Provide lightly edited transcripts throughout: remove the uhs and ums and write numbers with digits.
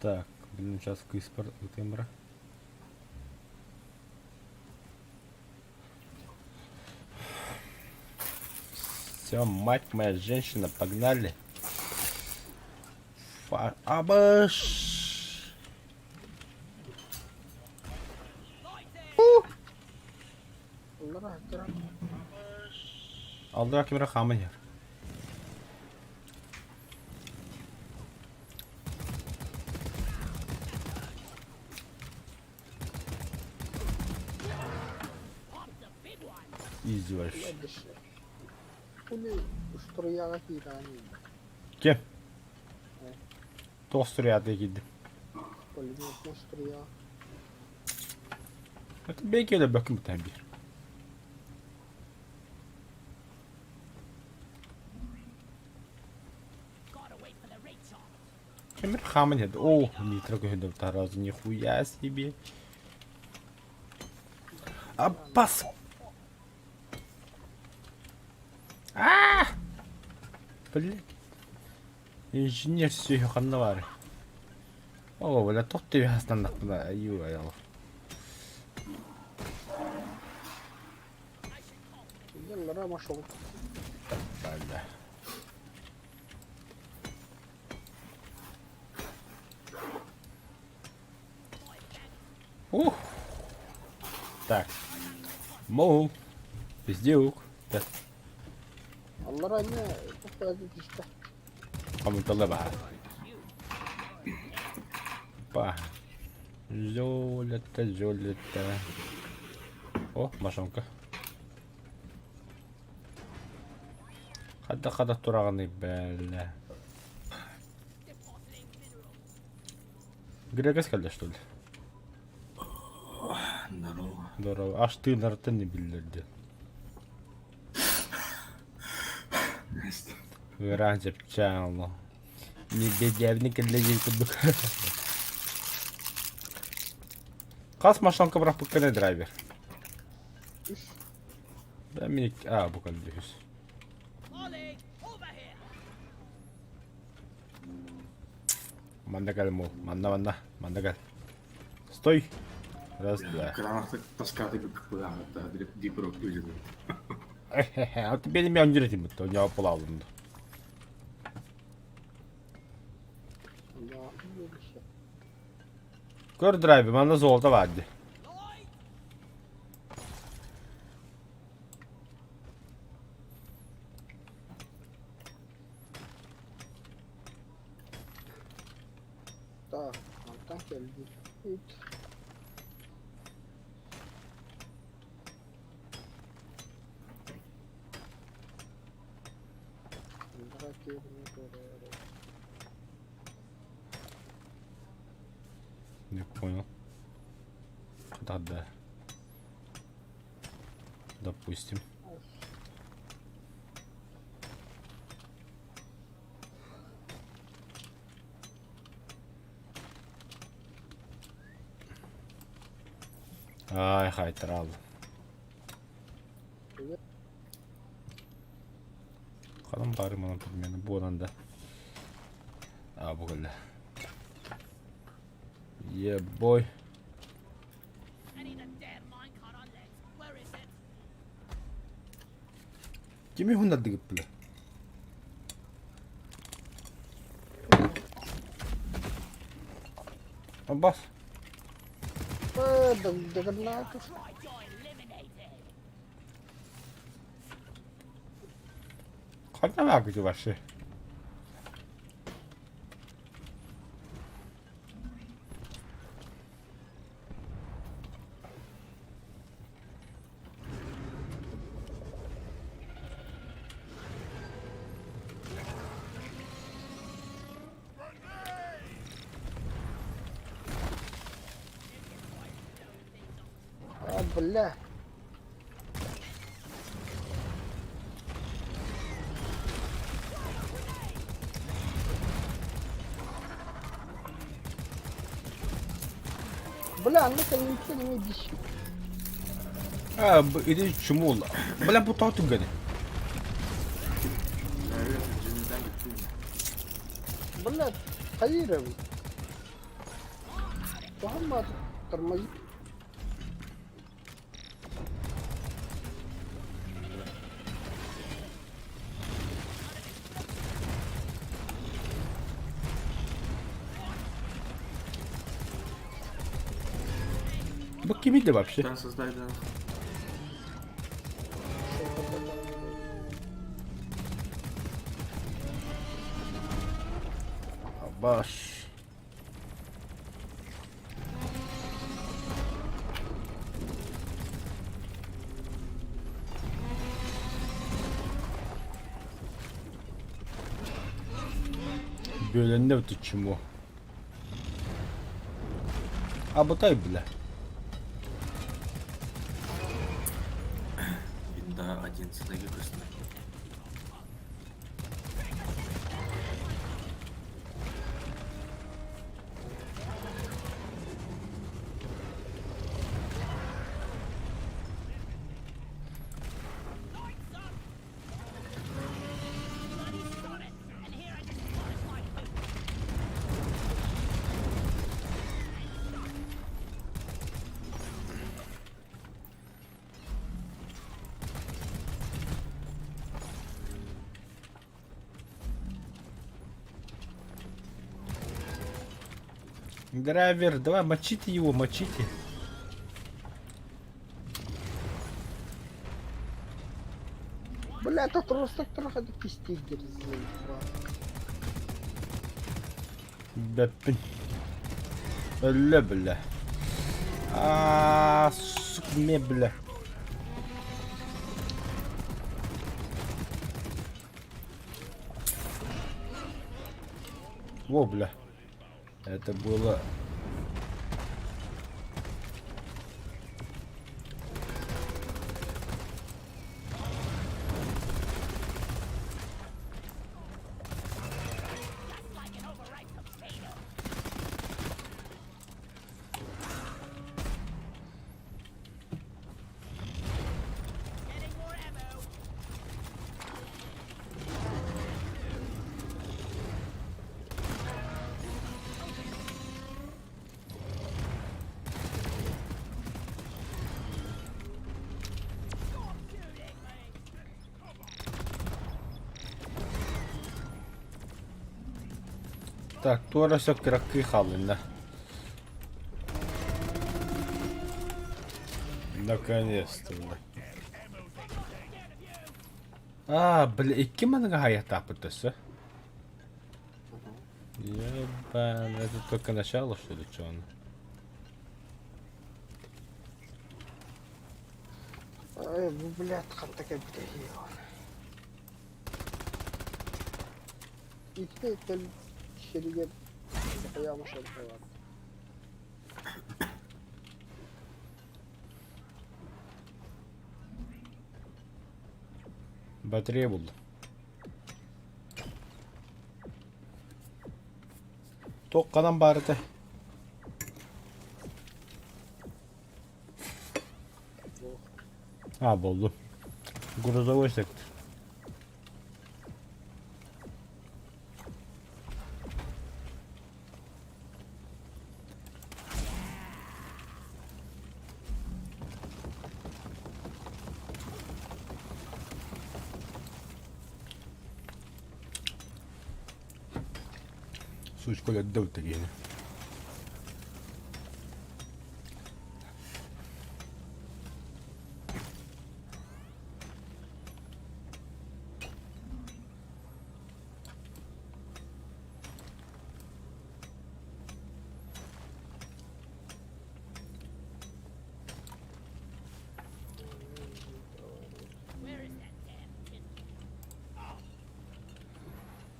Так, блин, сейчас кыыспар ытыам бара. Все, мать моя женщина, погнали. Фа... Абыш! Алдыра кимре хааман иһэр. Изи вообще. Ким? Туох струята киирдим? Это бэйки өлөрбөккүн бутан биир. Кимир хааман иһэрдэ. О, нитро көһүндэ сразу нихуя себе. Аппас! А! Блядь. Инженер сүөһү ханна баарый? Оо, бля, туох да хастаннахпына, айуу, айал. Бля. Ух. Так. Моу. Пиздюк. Да. Хомуталла баһа. Па. Золото, золото. О, машонка. Хадда-хадда тураҕыный бэлэ. Грегас кэллэ что ли? Здорово. Здорово. Аж тыынарыттан не биллэрди. Ыараан чэпчээн олох. Небедябни кэллэ диэн курдук. Хас машинка бырахпыккыный драйвер? Да мин а бу кэллэ үһүс. Манна кэл мол. Манна манна. Манна кэл. Стой. Раз, два. Кыраахтык таскааты быһаахта дипрок үлүгү. А ты бeni мен жүретін бітті. Оня апыл алынды. Көр драйвер, манна золото бар ди. Так, мантан кэлбиппит. Не понял. Да, да. Допустим. Ай, хайтарал. Хадан бары манан подмены буолан да. А, бу кэллэ. Yeah, boy. Кими хуннардыгыт бile? Аббас. Ханна баар вообще? А, бля. Бля, ну кэлин не дичь. А, иди чумул. Бля, бу тоҕо түргэний? Бля, хайыр эбит. Тоһон тормози. Бу кимий да вообще? Там создай, да. Баш. Бүөлэннэ бутуччумуо. Абытай бля. Винда 11 көстөр. Драйвер, давай мочите его, мочите. Бля, это просто трохи пиздец, заебал. Бэппин. Өллө бля. Аа, сука, ме бля. Во, бля. Это было... Так, туора сөп кыраккыы хаалынна. Наконец-то, бля. А, бля, икки маныга хайахтаахпыт өссө. Ебан, это только начало, что ли, что он? Ай, бу блядь, ханта кэлбитэ Ити кэл сиригэр хайа машинка Батарея булла. Туох ханан баар этэ? А, буоллум. Грузовой сектор. Сучка өлөрдө киһини.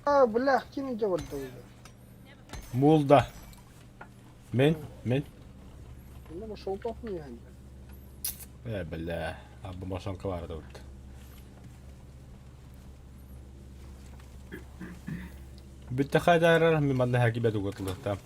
А, бля, ким дьэ барда Муул да. Мин, мин. Онно шолтох миһэн. Э, бля, абы машанка баар эбит. Бүттэхэ даарар мин манна хакибет угутулуохтаам.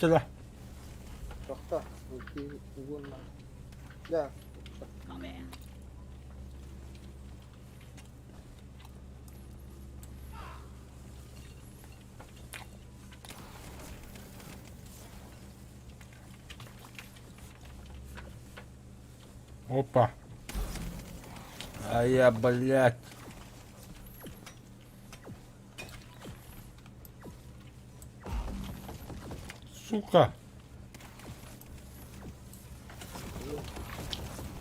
Чэла. Тохто. Угунна. Да. Опа. А я, блядь. Сука.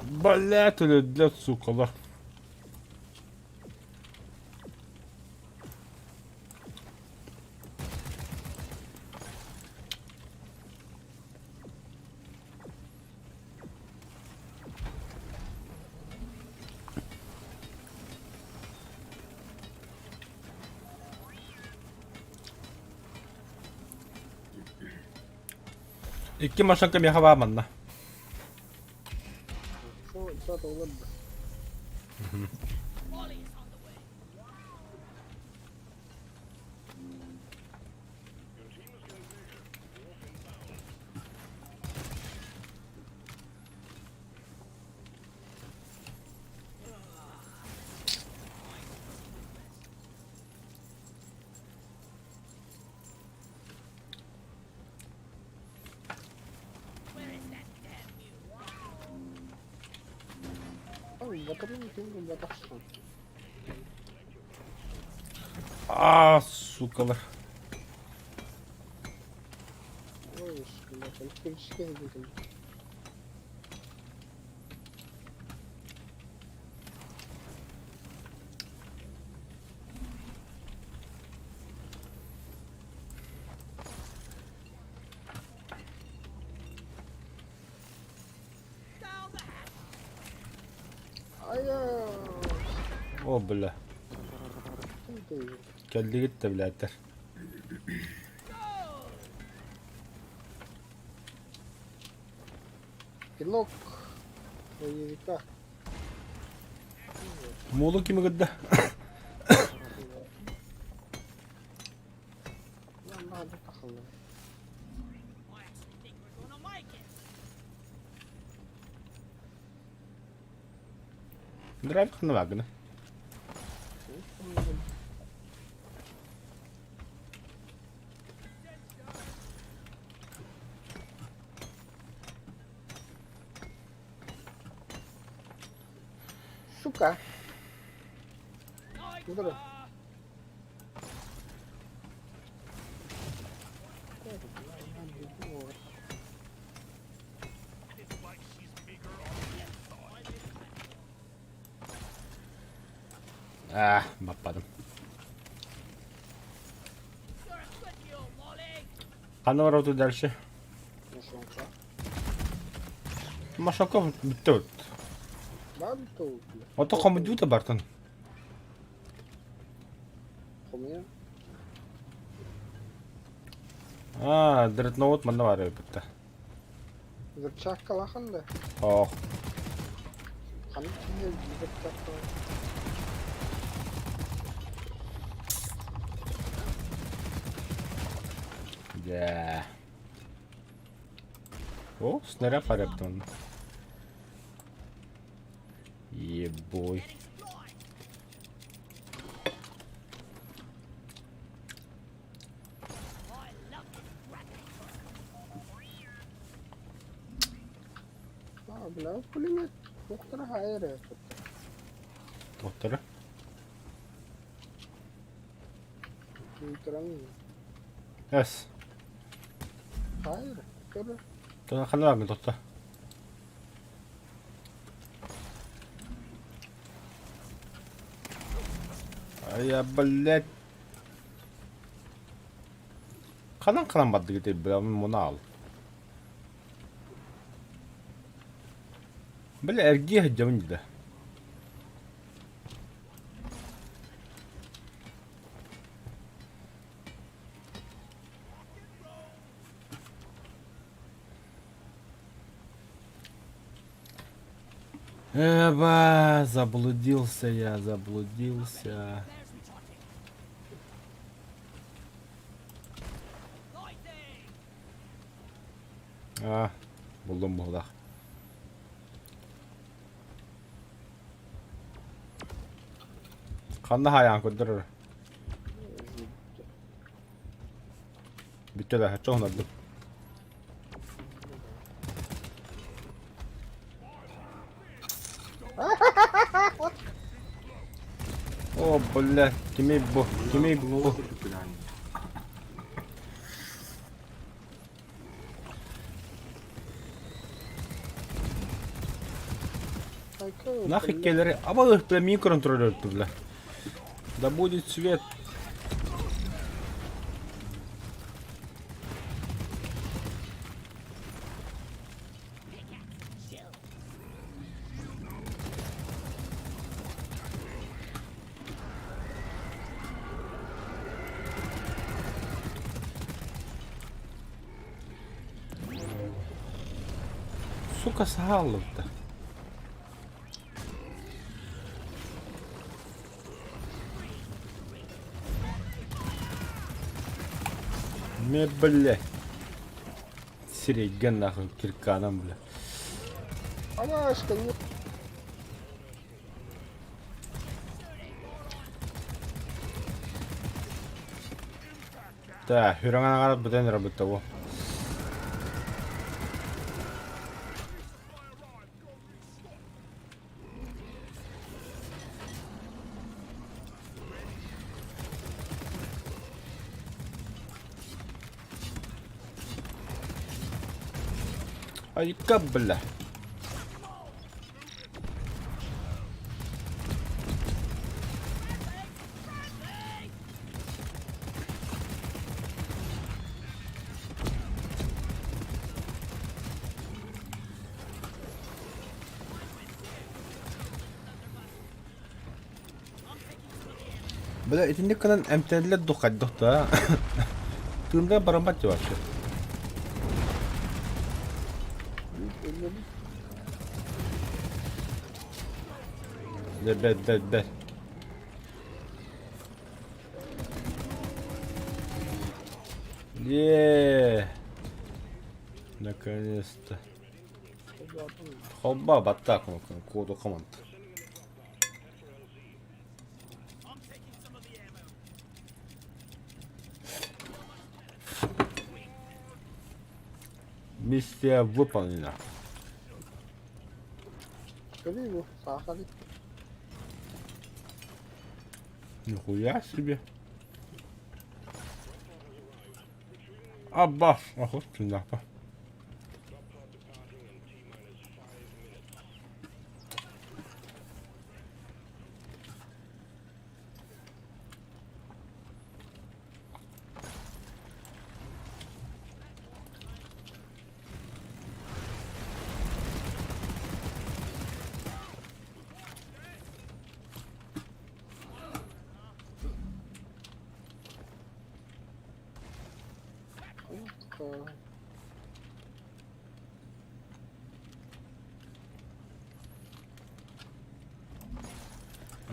Блядь, өлөрдүлэр, сукалар. Икки машинка миэхэ баар манна. А, сукалар. О, бля. Кэллигит да билээттэр. Пинок боевика. Муулу кими кытта? Драйв ханна Сука. Здорово. Аа, баппадым. Ханна барабыт дальше? Машаков бүттэ Ото хомуйдуута бартын. Аа, дредноут манна баар эбит Перчаткалахан да? Ох. Ханнык киһи перчаткалаах? Дьэ. О, снаряд барыптын. Ебой. Бля, пулемет туохтара хаайа эрэ Туохтара? Эс. Хаайа эрэ. Көрө. Ханна баргын тохто? Ая, блядь. Ханан-ханан бардыгыт бля, муна ал. Бля, эргиэ сылдьабын дии да. Эба, заблудился я, заблудился. Аа, буллум быһыылаах. Ханна хаайаан көрдөрөр? Бүттэ да, чоһунардым. О, бля, кимий бу? Кимий бу? Нахуй келлери аба бля мин контролер бля. Да будет свет. Сука сааллыбыта. Ме, бля. Сирэйгэ нахуй кирканан, бля. Алашка, не... Да, хүрэҥэн аҕарат бытан эрэ того. Айка, бля. Бля, итинник гынан эмтэнэллэр дуу хайдах да Тыында бараммат дии вообще. Дэ бэт бэт бэт. Е. Наконец-то. Хобба баттаа коду команд. Миссия выполнена. Нихуя себе. Абба, охотно.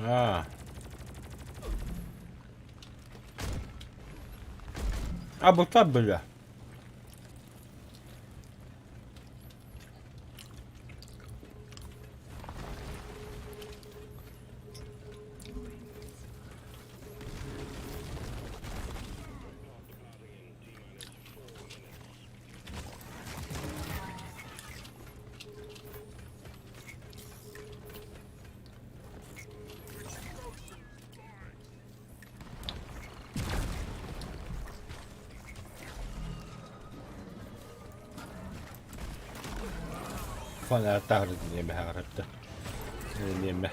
Аа. А бутта бля. Фонарь диэме хаҕарапта. Диэмэ.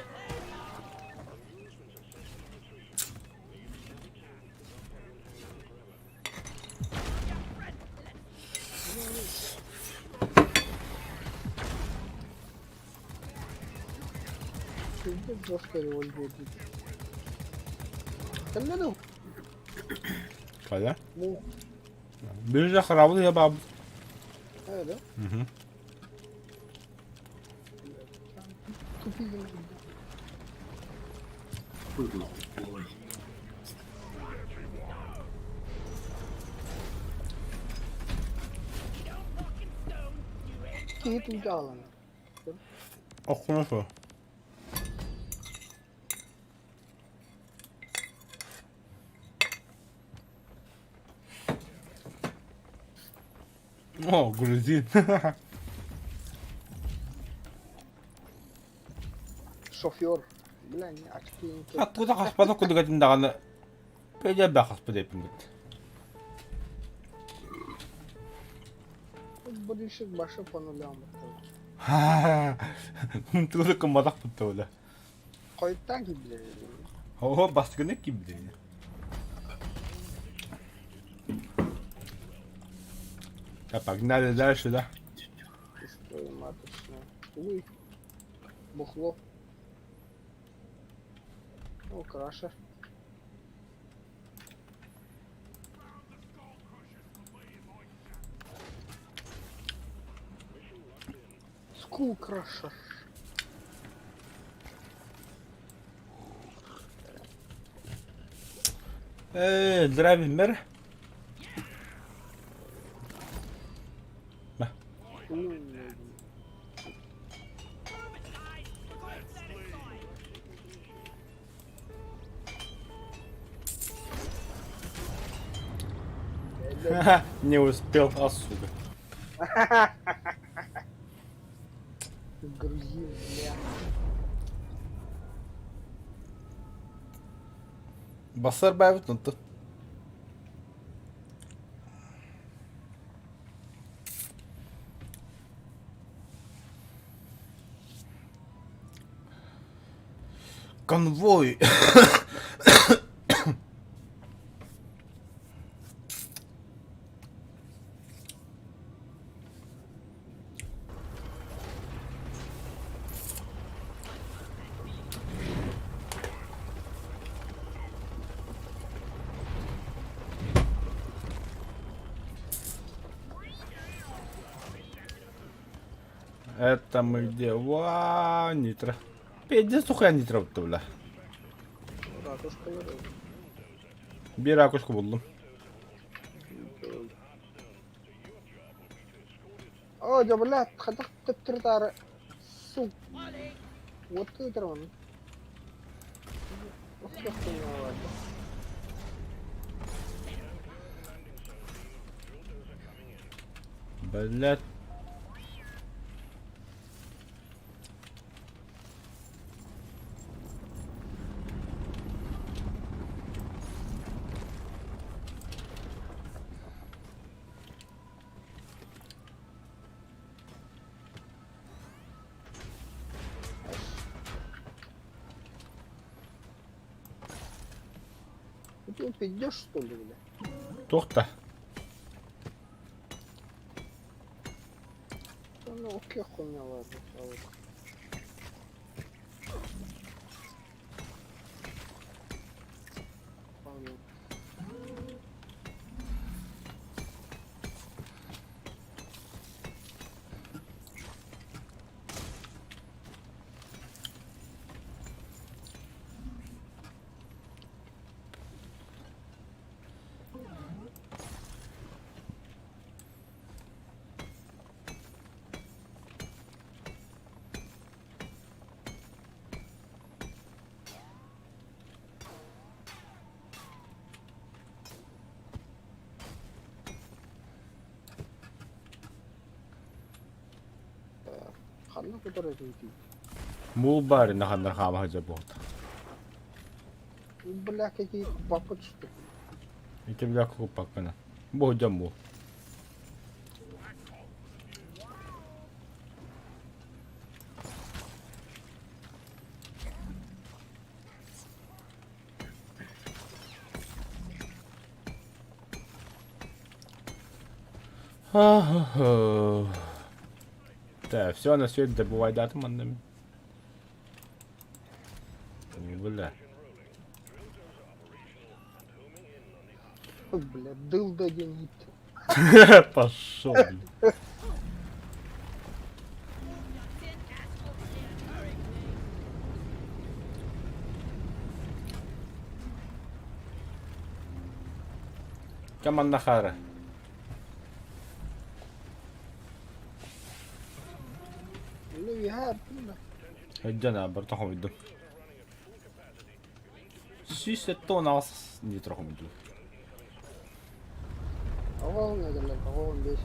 Хайа? Бирже харабыл я баб. Мгм. Киһи тулдьаҕаланар. Оххуна суох. О, грузин. Шофер. Бля, не очки не те. Откуда хаспата кудуга даҕаны пэдьэ хаспыт эппит. Будущих башы по нулям. Тугу кымматах бутта Хойутаан киирдилэр. Оо, бастакыны киирдилэр. Так, погнали дальше, да? Твою маточная. Ой, бухло. О, краша. Скул краша. Э, драйвер. Не успел, а сука. Грузин, бля. Басар баайбыт онтон. Конвой. Это мы где? Ва, нитро. Пиздец, сухая нитро бля. Ракушкалары. Биир ракушка буллум. Оо, дьэ, блядь, хайдах төттөрү-таары сук. Вот ыытар Блядь. Ты пиздешь, что ли, бля? Туох-то. Ну, окей, хуйня, ладно. Ладно. Ханна которая идти. Мул баар наханнар хаама сылдьар буолта. Бля, какие бабы что ли? Ити бля куппаккына. Бу дьон бу. Так, все на свете добывай дату манными. Бля. Ой, бля, дылда деньги. Пошел, блин. Команда Хара. Үөһээ артым да. Өйдөөн аа, барыта хомуйдум. 178 литр хомуйдум. Оҕо оҥҥо кэллэр, оҕо 15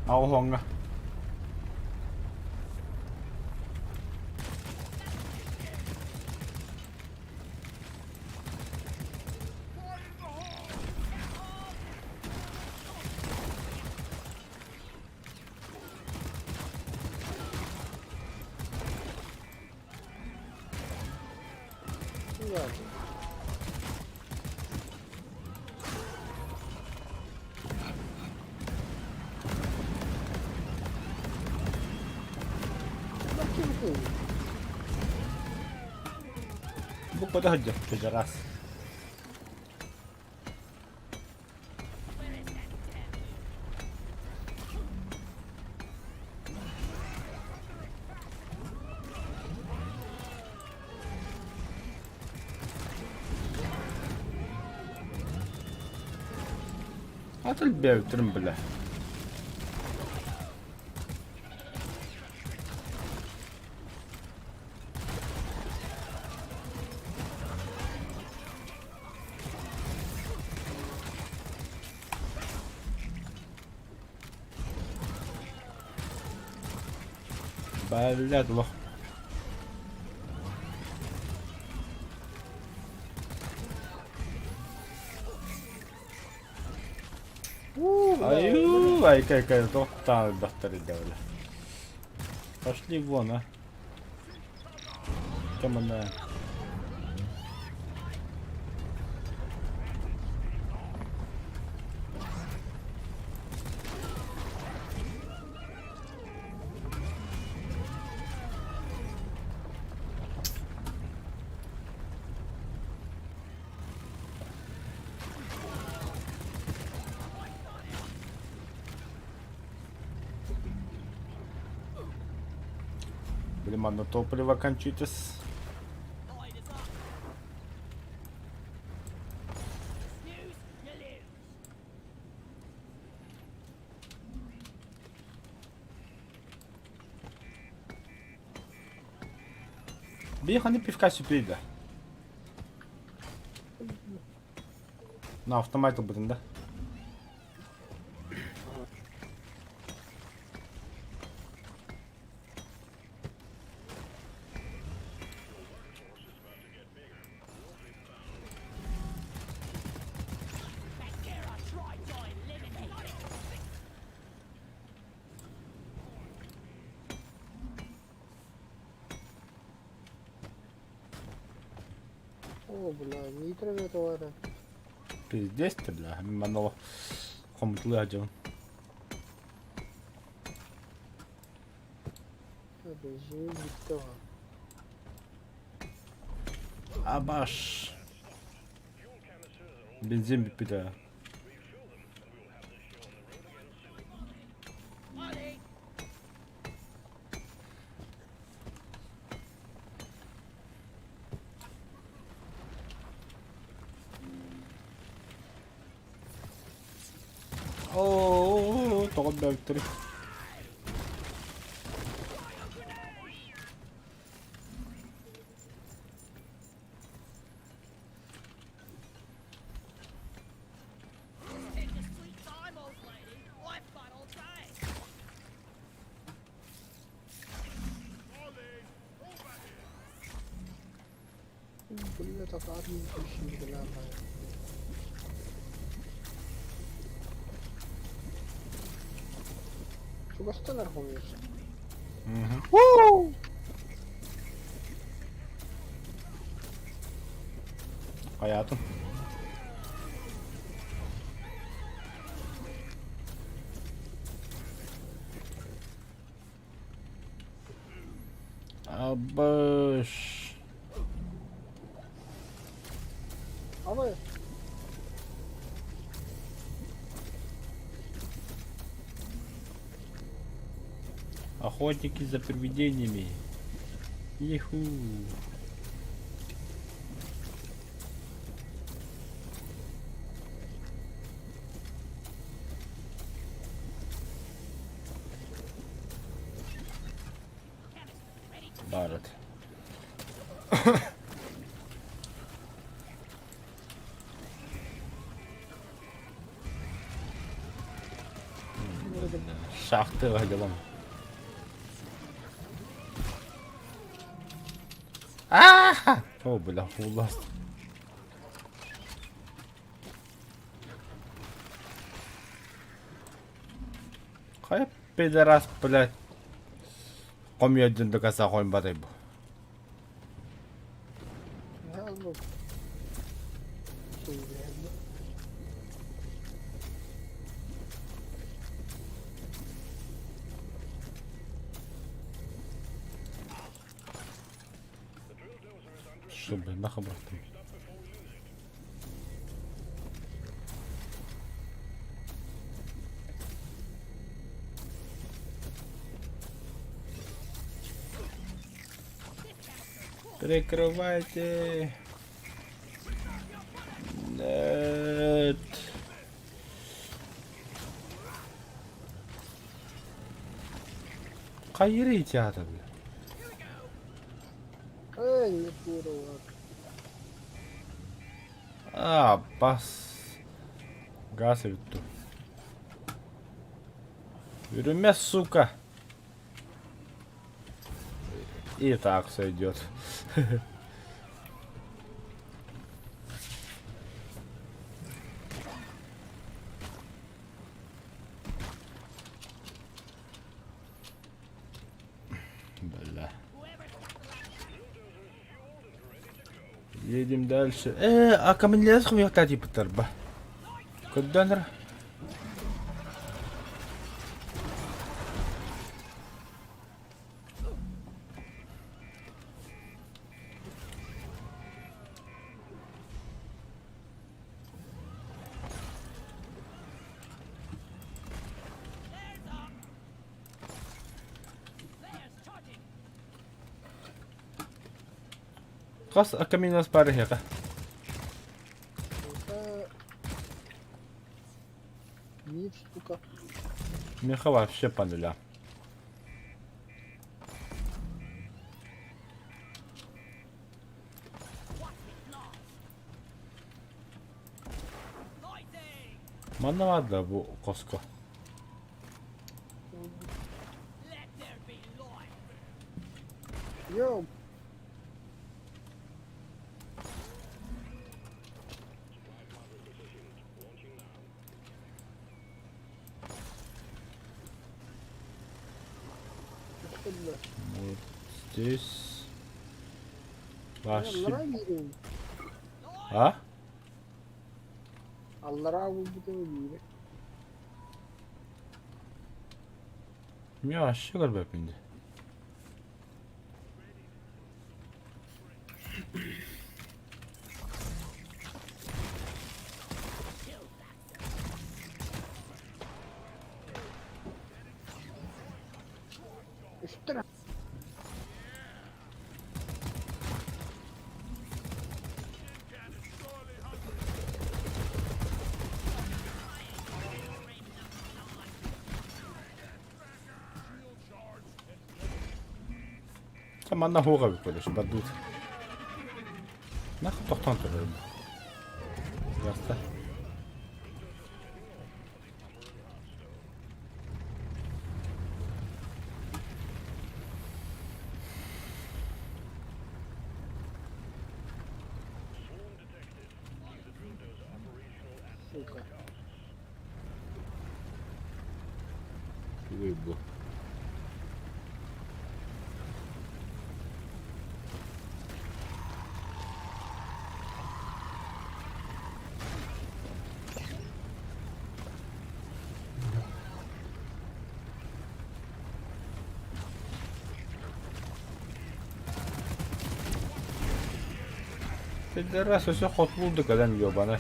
Аҕыс уоҥҥа. Бу көтө сылдьар чычараас. Атын бэйбитин билэ. Блядь, лох. Аю, ай, кай, тохтаан элбэхтэр идэбилэ. Пошли вон, а. Кэмэнэ. Били манна топливо кончитесь. Биир ханнык пивка сүпүй да? На автомат ылбытын да? О, бля, нитро это. Пиздец ты, бля. Мин хомутулуу сылдьабын. Бензин бүттэ. Абаш. Бензин бүппүт ээ. Оо, тоҕо бөктөрүй. Бля, татар бля, Чугастан архомуйсуң. Хайаатын. Абыш. Абай. Охотники за привидениями. Иху. Баар этэ. Шахтыга дьолом. А! О, бля, улас. Хайа пидорас, блядь. Хомуйа до конца хоймбатай бу. Что, блин, нахуй бырахтым. Прикрывайте. Нет. Хайырый театр, бля. Эй, не курва. А, бас. Газ эбит Үрүмэ, сука. И так сойдет. Бля. Едем дальше. Э, а каменлес хуяхта типа тарба. Кодданер. Хас акаминас парыһыаха. Биир штука. Меха вообще по нулям. Манна баар да бу хоско? Йо, Вот здесь. Вообще. Аллараа биириҥ. А? Аллараа булбутуҥ биирэ. Мен вообще көрбөппүн дии. Үстэр Манна хуга бүккөлөс бадут. Нах тохтон турар. Яста. Сука. Тугуй бу. Пидорас өссө хотулуу да кэлэн ёбана.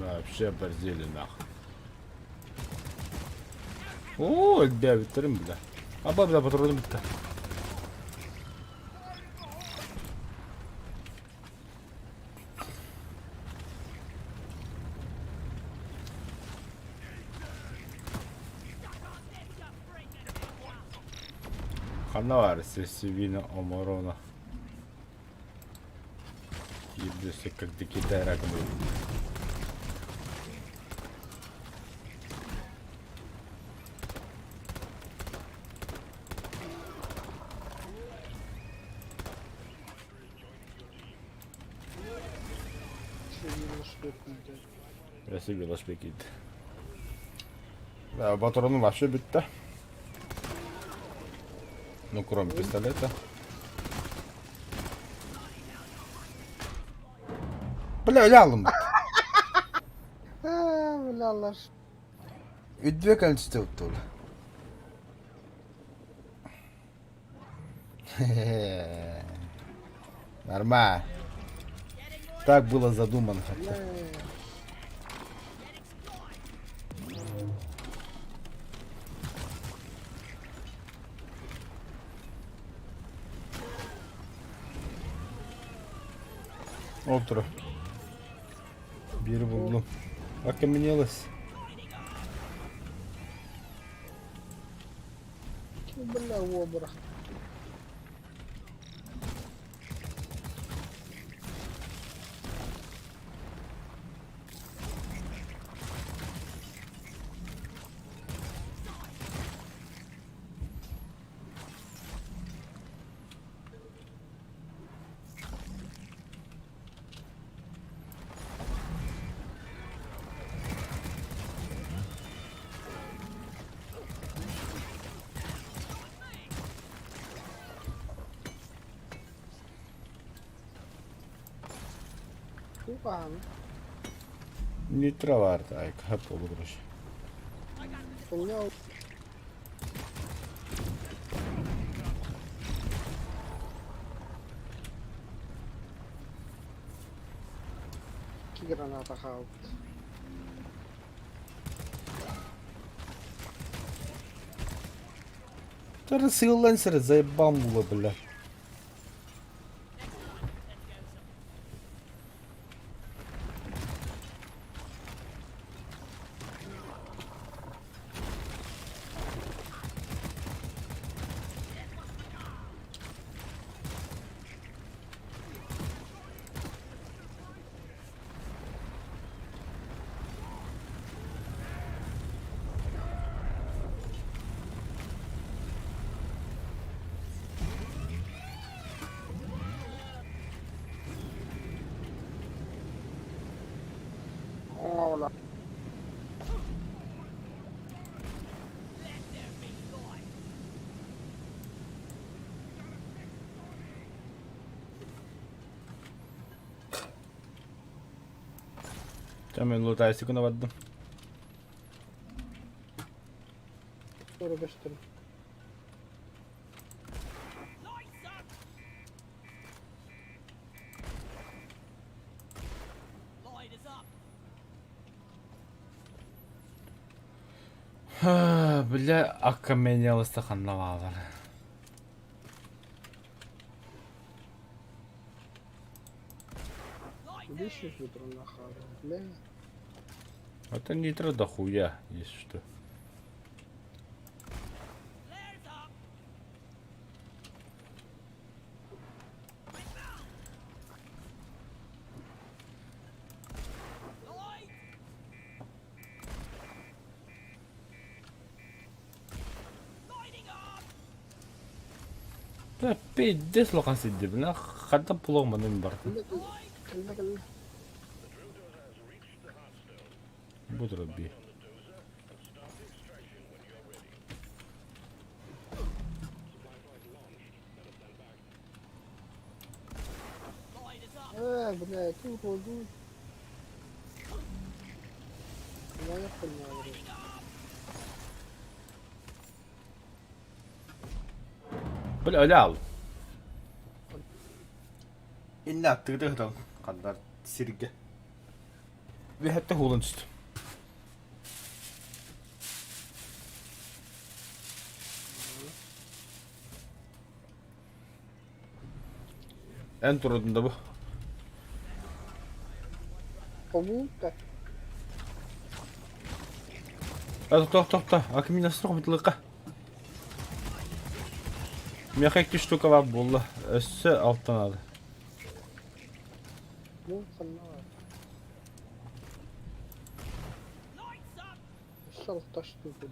Вообще оборзели нахуй. Оо, элбээбиттэрин бля. Аба бля патроным бүттэ. Ханна баар Севина Оморона? Ебдёся, как до Китая раком. Өссө велосипед киирдэ. Патроным вообще бүттэ. Ну, кроме пистолета. Бля, өлө алым. Бля, Үдүө кэлсте уттул. Нормально. Так было задумано. Ол турар. Биири буллум. Окаменелось. Бля, обра. Тугаан. Нитро баар айка болуруш. Понял. Икки граната хаалбыт. Сыыллан сирэ заебал бля. Ола. Чэ мен лутайсы гына бардым. Көрө-көстөр. Бля, окаменелость ханна баалар. 500 патрона хаалбыт. Бля. Это нитро дохуя, если что. Да пиздец улахан сирдэ бля ханна булуом барда. Кэллэ кэллэ. Бу турар Ээ, бля, ким буолдуҥ? Маньяк понимаю. Бля өлө ал. Иннэ аттыгыта ыһытан ханнар сиргэ. Үһэттэ хуулан түстүм. Эн турудун да бу. Побулта. Тохто, тохто. Акиминастыр хомутулыкка. Миэхэ икки штука бар буолла. Өссө алтан надо. Бу ханна бар? Өссө алта штука.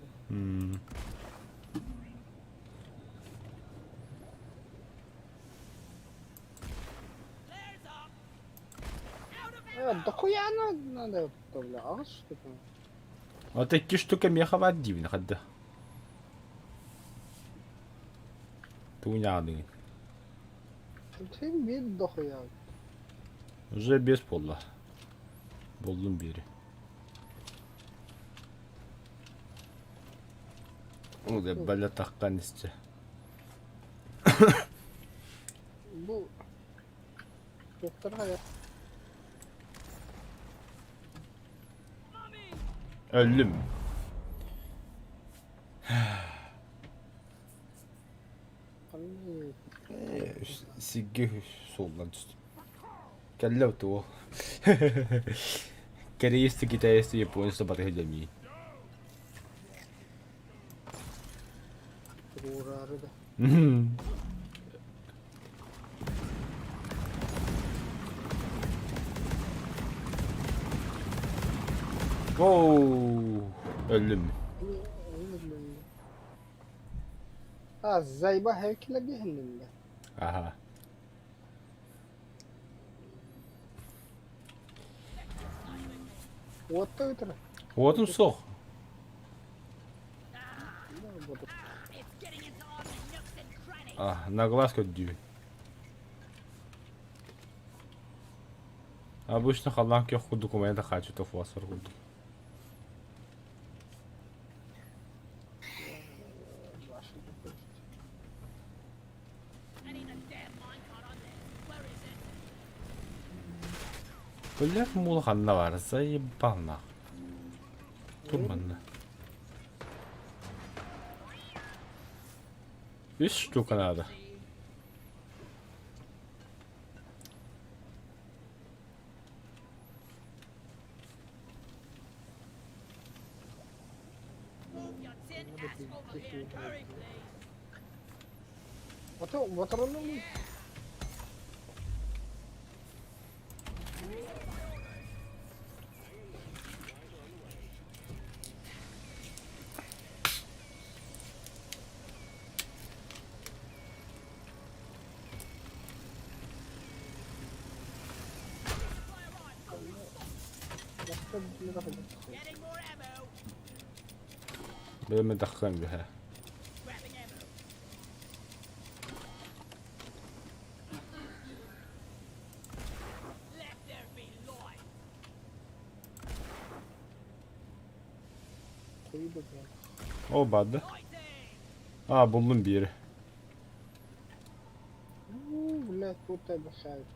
Дохуя надо, бля, аҕыс штука. Вот икки штука миэхэ бар диибин хадда. Тугу ньаҕаныгын? Син биир дохуя. Уже без буолла. Буллум биири. Ол бэлэ таххан истэ. Бу туохтара Өллүм. Сигги суоллан түстүм. Кэллэ туо. Кореец, китаец, японец батыһы дэмии. Туруораары да. Оу, өллүм. А, зайба һэкилэ биһинниннэ. Аха. Уотта ыытара. Уотум суох. А, на глаз көрдүүбүн. Обычно халлаан күөх курдук умайа да хаачыта фосфор курдук. Бөллөөх муула ханна баар? Заебал нах. Тур манна. Үс штука надо. Боторону Бэйэм тахсан үһэ. О барды. А буллум биири. Блядь, тут обещают.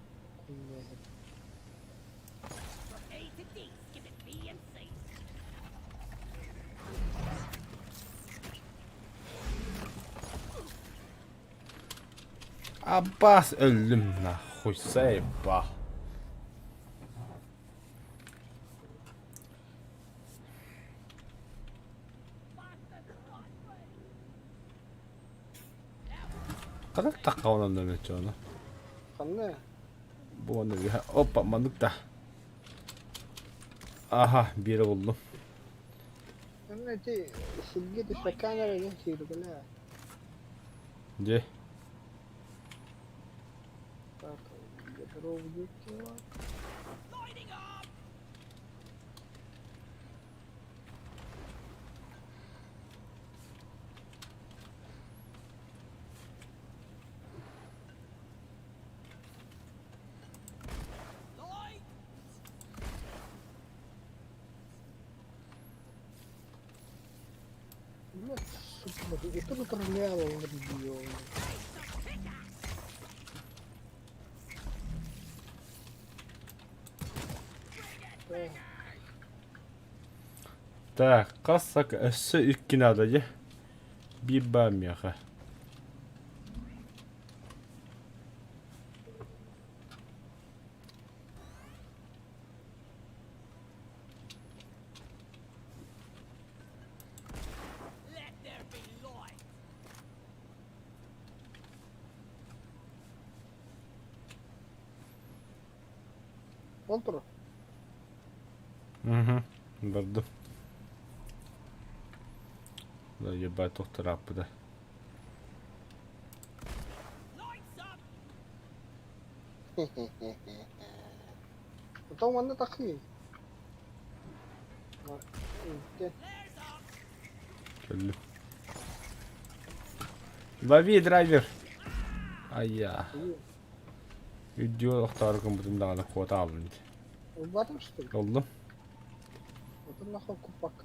Аббас өллүм нахуй заебал. Ханна тахха онон өчөөнө? Ханна? Бу онно опа маннык да. Аха, биэри буллум. Ханна ити сиргэ түспэккэ эрэ сииргэлээ. Дьэ. Так, готов Блядь, сука, это направляло в регион. Так. Так, хас сак өссө икки наада дьэ. Биир баар миэхэ. Ол турар. Угу, бардым. Да, ебать, тохторааппыта. Потом манна тахсыы. Кэллим. Лови, драйвер! Айя. Үрдүгэр охтоору гыммытым даҕаны куота хааллым дии. Ылбатым что ли? Ыллым. Это нахуй купак.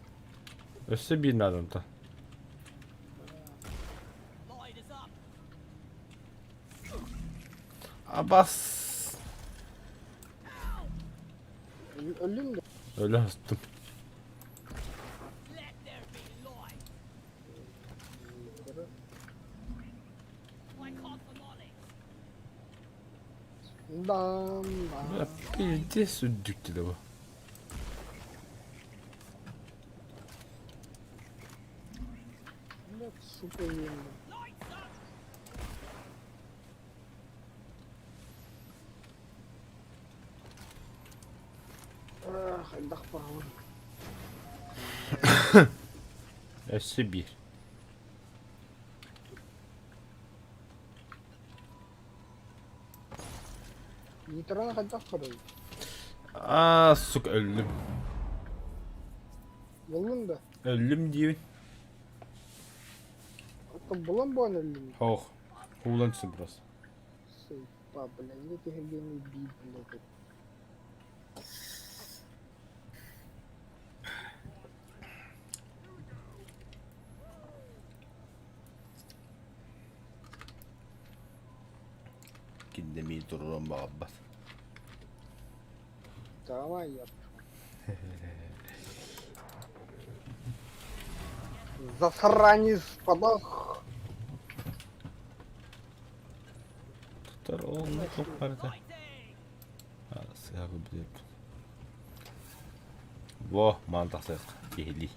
Өссө биир наада онтон. Абас! Өллүм да. Өлө астым. Дам, дам. Пиздец үрдүк да бу. Блядь, сука, ем. Ах, хайдах баҕабын. Өссө биир. Нейтрон хайдах көрөй? Аа, сука, өллүм. Буллун да. Өллүм диибин. Оттон булан буолан өллүм. Хоох. Хуулан түсүн просто. Сыпа, бля, не киһиргэни биир, блядь. Киндэмии туруруон баҕарбат. Давай я Засранец подох. Тутар ол туох барыта. Сыһа билэбин. Во, маан тахсыах киһилии.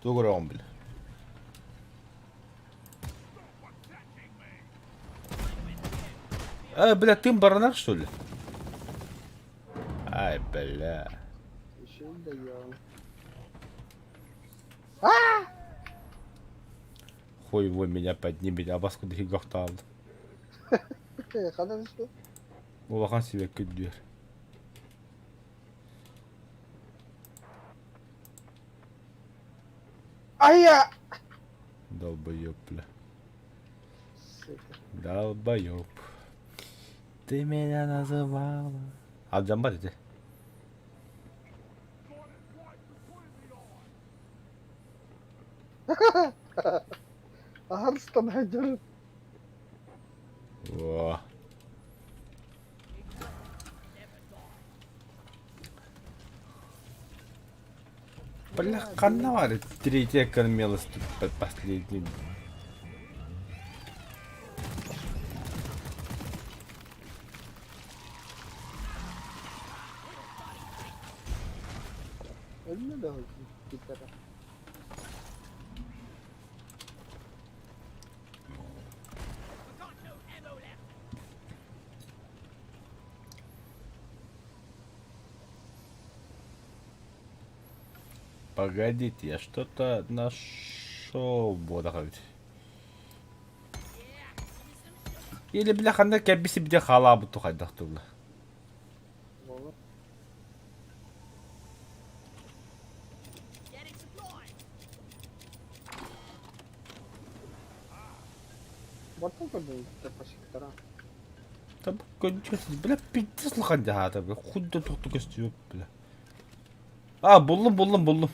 Тугу көрөҕүн били? Э, бля, ты баранар, что ли? Ай, бля. Еще даем. Хуй вы меня поднимет, а вас куда хигахтаал. Ханан что? Улахан сибэкки үрдүөр. Ая! Долбоеб, бля. Сука. Долбоеб. Ты меня называла. Алдьаммат ити. Арыстан айдыр. О. Бля, ханна баар третья кормилась тут последний. Өлмө да гитара. Погодите, я что-то нашел. Буолар эбит. Или бля ханна кэбиси бide халаабыт хайдах тула. Буолар. Бартан көрдүм пасиктара. Там кончился, бля, пиздец улахан дьаһаата, бля, худда тохту көстүбүт, бля. А, буллум, буллум, буллум.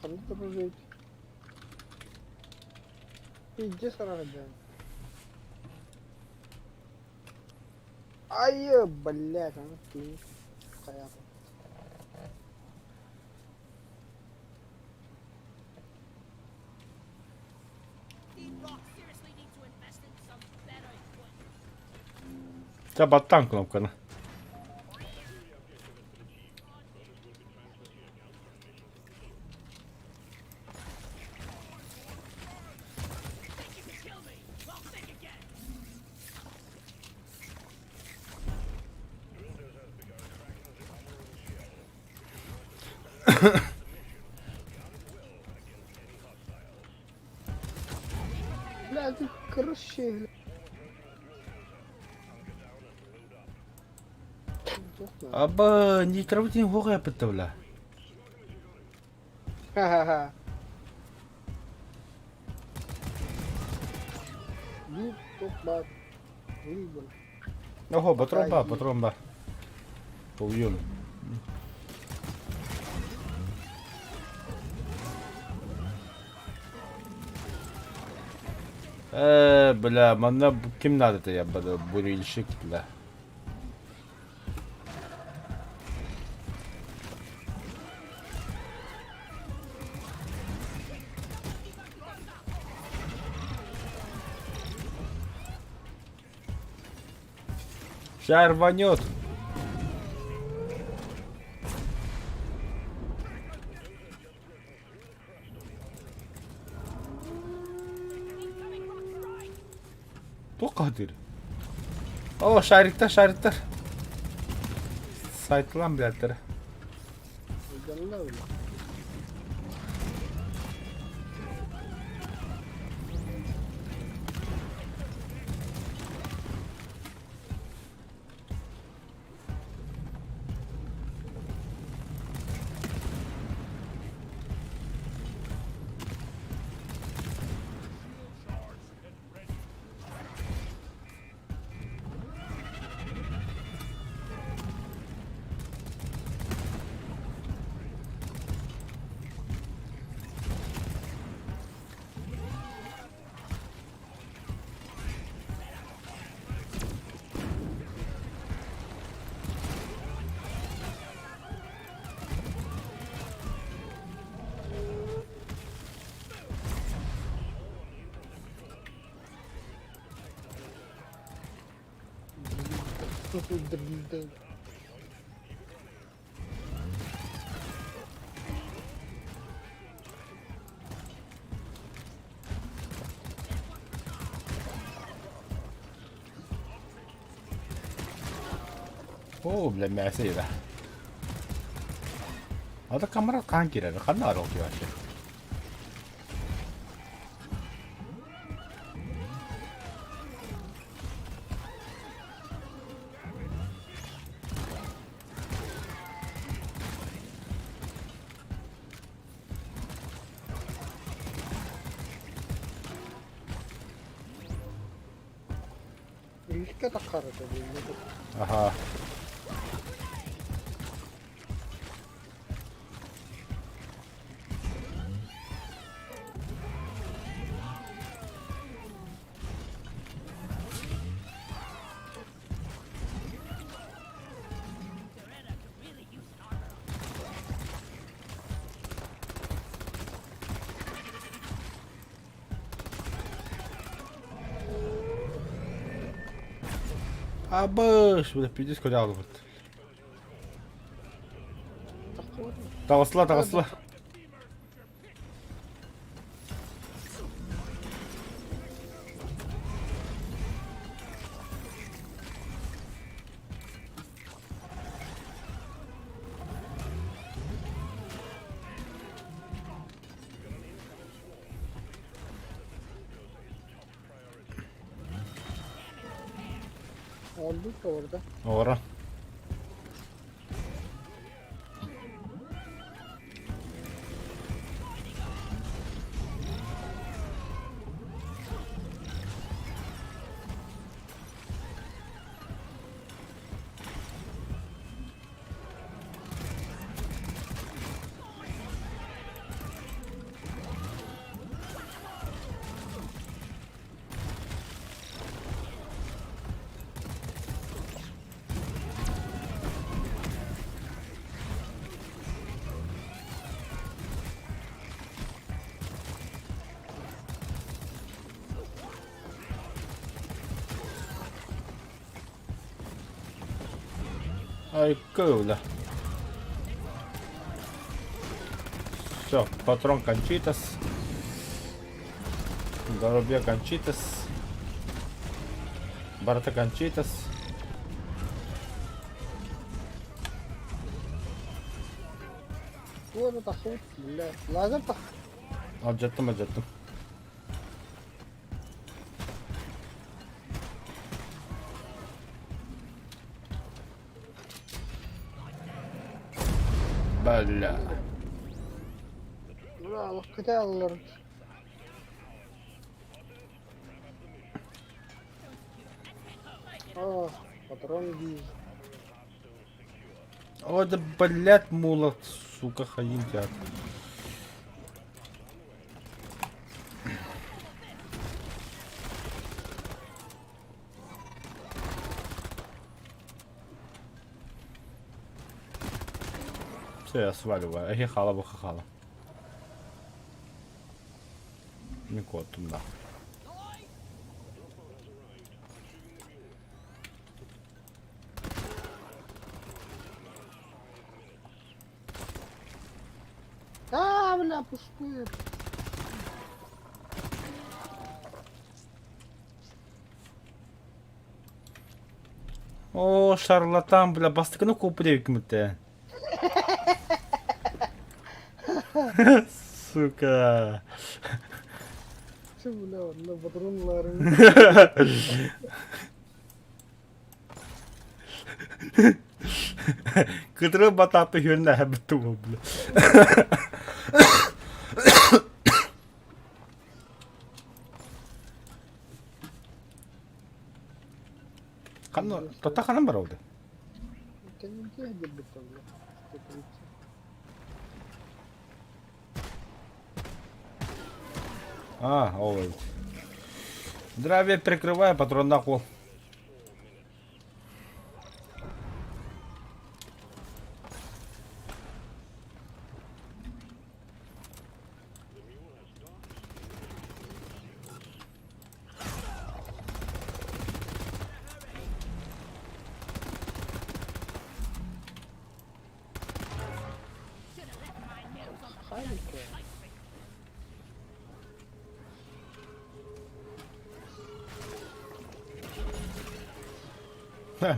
Ханна турар эбит. Пиздец сарардан. Ай, блядь, аны тиин хайаата. Чэ, баттаан кнопканы. Бля, ты крыше. Аба, нитробутин хуга япытта бля. Ха-ха-ха. Биир туох баар выбор. Охо, патрон ба, патрон ба. Толуйон. Э, бля, манна ким надо я буду бурильщик, бля. Ща рванет. Туох хаһытыыр? О, шариктар, шариктар. Сайтылан билэттэр. Дьонно били. Оо, бля, мясо еда. Ата камера хаан киирэр, ханна арок вообще? Иликкэ таххар этэ билбэтим. Аха. Абыш, бля, пиздец кодалбыт. Таҕысла, таҕысла. Olduk da orada. Оҕоро. Айка, бля. Все, патрон кончитас. Здоровье кончитас. Барыта кончитас. Туора тахсыбыт, бля. Лазер тах. Алдьаттым, алдьаттым. Бля. Бля, олох кытааллар. О, патрон дии. О, да блядь, мула, сука, хаим тебя. Все, я сваливаю. Эхи хала бухахала. Нико, туда. А, бля, пустые. О, шарлатан, бля, бастыкыны куоппут эбиккин этэ. Сука. Чэ, бля, онно патроннарын. Кытыры батаапы үһүөн эһэбит тугу, бля. Ханна, тота ханан бар ол? Кэнники диэбиттэр, бля. 130. А, ол эбит. Здравия прикрывай, патроннаах уол. Хайка.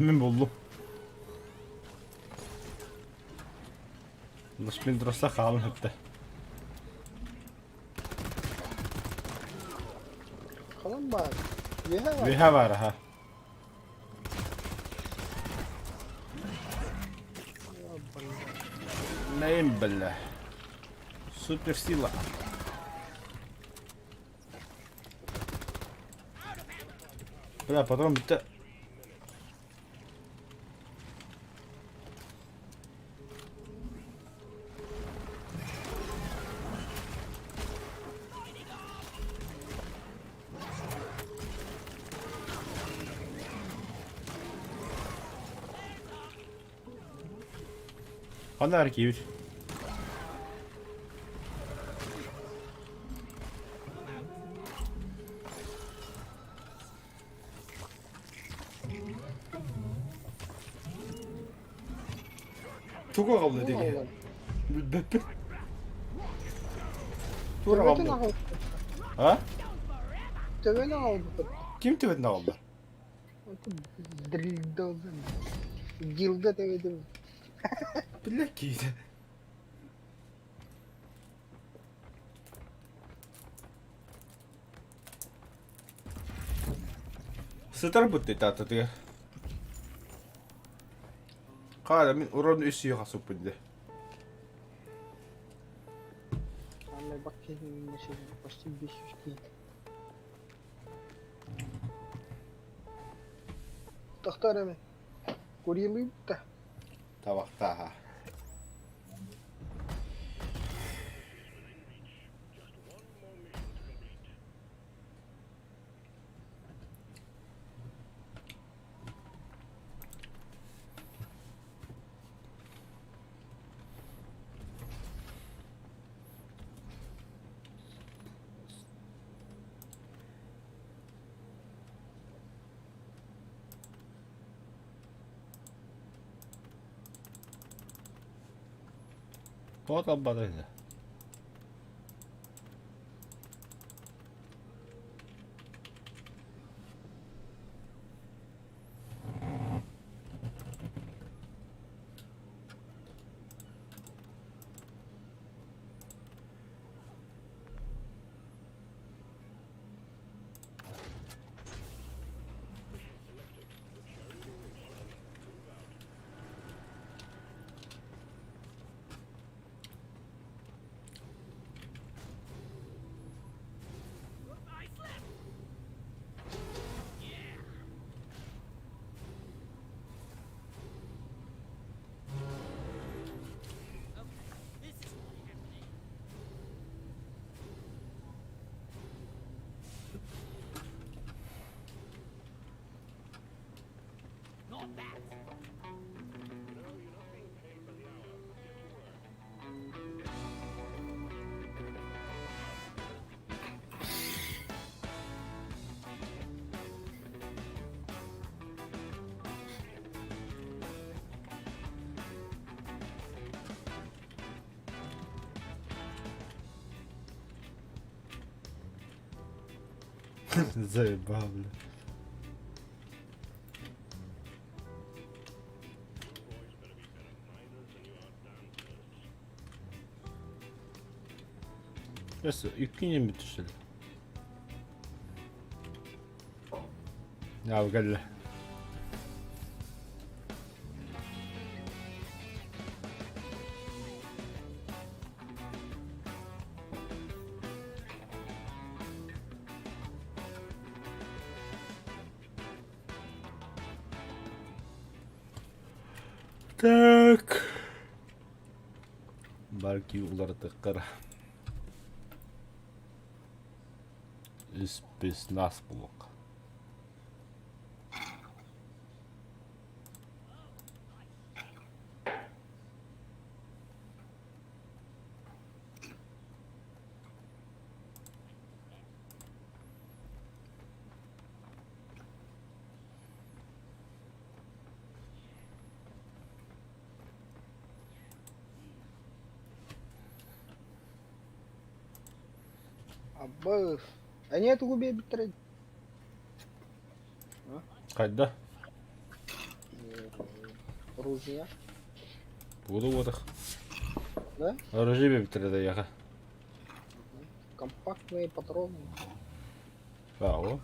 Мин буллум. Лашминдроса хаалан хөптө. Ханан баар? Үөһэ баар. Үөһэ баар, аха. Нэйм бля. Суперсила. Бля, потом бүттэ. Ханна аркиют. Тугу аҕалла диги? Билбэппин. Тугу Төбөтүн аҕалла? аҕалбыт. А? Төбөнү аҕалбыт. Ким төбөтүн аҕалла? Дрилдо. Дилда төбөтүн. Биллэ киһи. Сытар бутты таататыгар. Хаара мин урон үс сүүһэ хасыппын дии. Аны бак киһи почти 500 киһи. Тохтор эми. Курилыйбыт да. Табахтааха. Тоҕо талбата ини? Заебал, бля. Өссө икки ньим түстүлэр. Наа кэллэ. Так. Барки уларытыктар. Спецназ блок. Абыыс. Эмиэ тугу биэрбиттэрэй? Хайда? Оружие. Буду уотах. Да? Оружие биэрбиттэрэ да яха. Компактные патроны. Браво.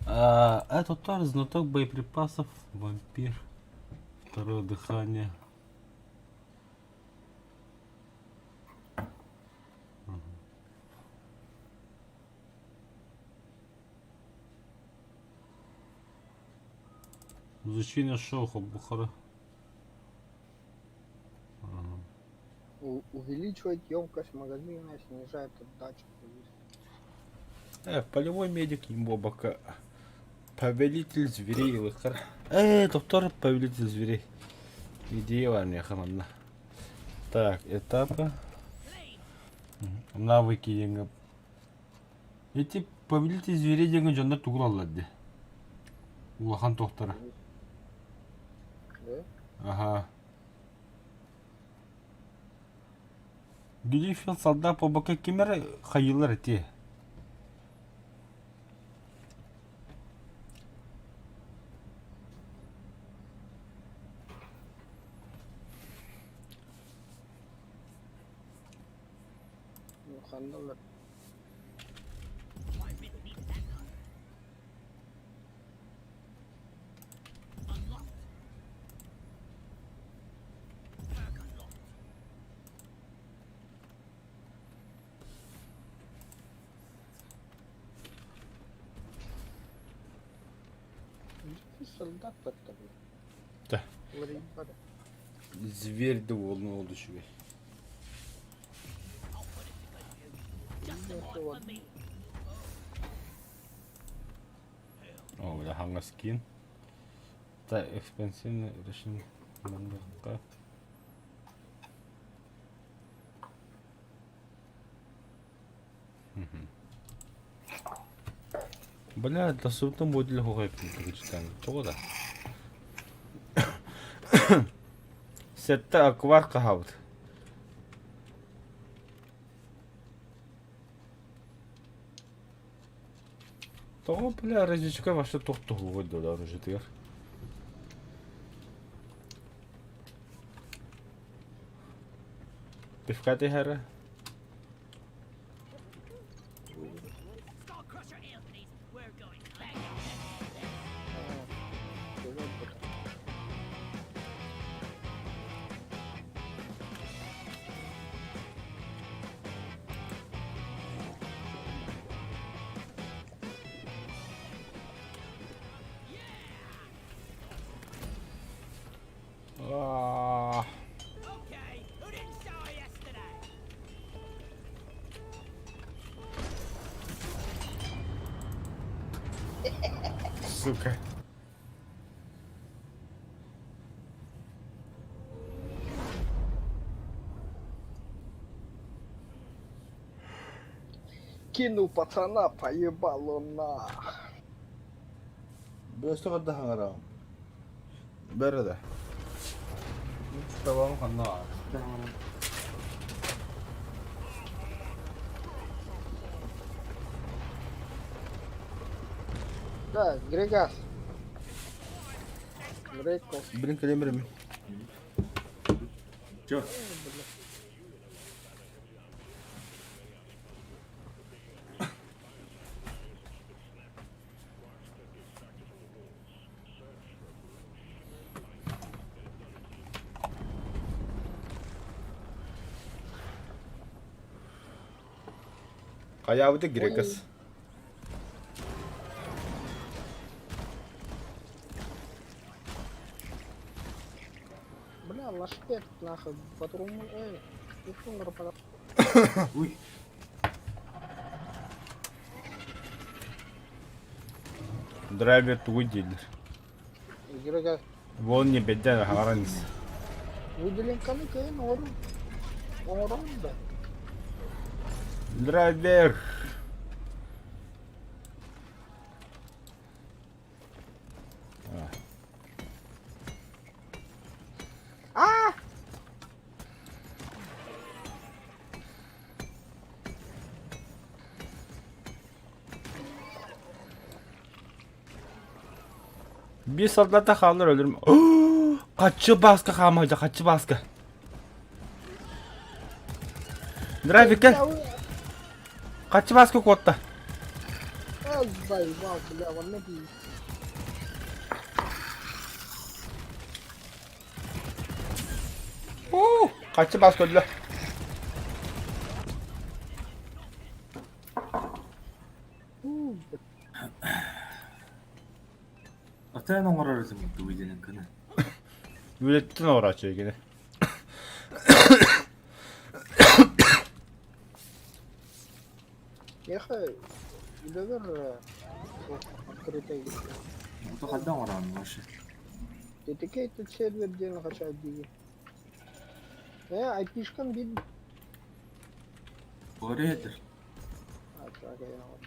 А, это тоже знаток боеприпасов, вампир. Второе дыхание. Изучение шоха Бухара. Увеличивает емкость магазина, снижает отдачу. Полевой медик ему бока. Повелитель зверей. Доктор повелитель зверей. Идея вам манна. Так, этапы. Навыки диэҥҥэ. Эти повелитель зверей диэҥҥэ дьоннор тугу ылаллар дии? Улахан туохтара. Да? Аха. Гриффин солдат буолбакка ким эрэ хайыылар этиэ. Ну, ханна Солдат Да. Зверь да уолун ол үчүгэй. О, бля, хаҥас киин. Та экспансивный решим манныхха. Бля, доступно модуль хоҕойпун Тоҕо да? Сэттэ аквар хаһабыт. Тоҕо, бля, разведчика вообще туох туһугуй да оружиетыгар? Пивка түһэрэ. Ah. Сука. Кину пацана поебалу на. Бөстө хадда хаҥараҕым. Бэрэ да. Табаҕым ханна баар? Да, Грегас. Грекос. Блин, кэлэн беремин. Чё? Хайаабыта Грекас. Бля, лашпек, нахуй, патрон, эй, ушел на Уй. Драйвер тугуй дииллэр. Грегас. Вон не бэддэн аһаҕаран ис. Выделенканы кыайан оҥорон оҥороҕун да? Драйвер! Аа! Биир солдата хааллар өлөрүм. Хаччы бааска хаамайда, хаччы бааска. Драйвер кэл. Хаччы бааска куотта. Заебал, бля, вон дии. Хаччы бааска өллө. Атаан оҥорор этим выделенканы. Үлэттэн оҥорооччу кини. Миэхэ үлэбэр открытай Ото хайдах оҥороон вообще? Dedicated сервер диэн хачаа дии. Э, IP-шкам бил. Оретер. А, так, я вот.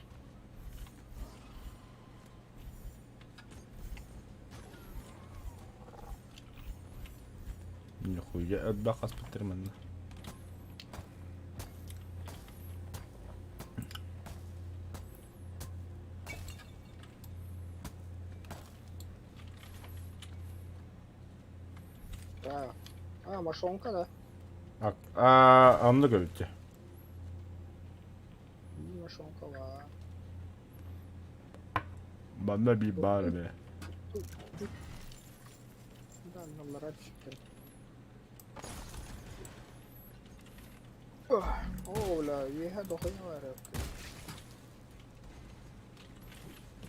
Нихуя элбэх хаспыттар манна. Да. А, мошонка, да? А, а, онно көбүттэ. Мошонка, ла. Манна биир баар эмэ. Да, номера түстэр. Оо, бля, үөһэ дохуя баар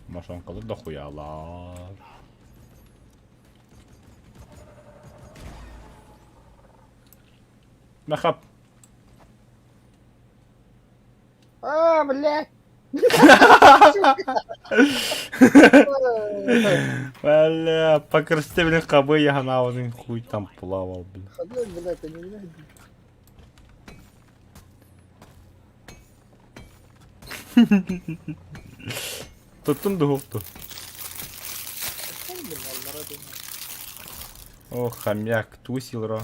Мошонкалар дохуялар. Махап. А, блядь! Бля, по красоте, блин, хабы я на хуй там плавал, блин. Ходил, блядь, они меня Туттун духукту. О, хомяк, тусил, ро.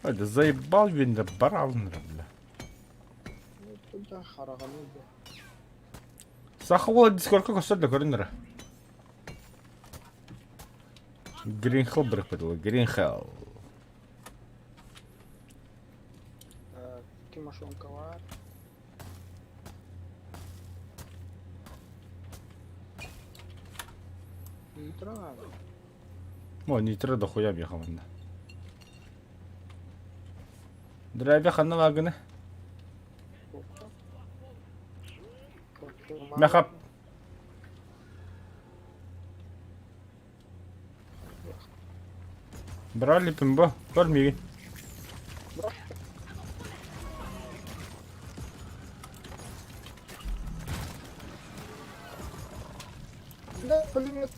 Да заебал вендер баралыныр, бля. Да хараҕаны да. Саха уола дискорка көстөр да көрүннэрэ. Green Hell бырыппыт Green Hell. Тимошенко бар. Нитро надо. О, нитро дохуя бьехал манна. Драйве ханна лагыны? Мехап. Брали пимбо, көр миигин. Бля, пулемет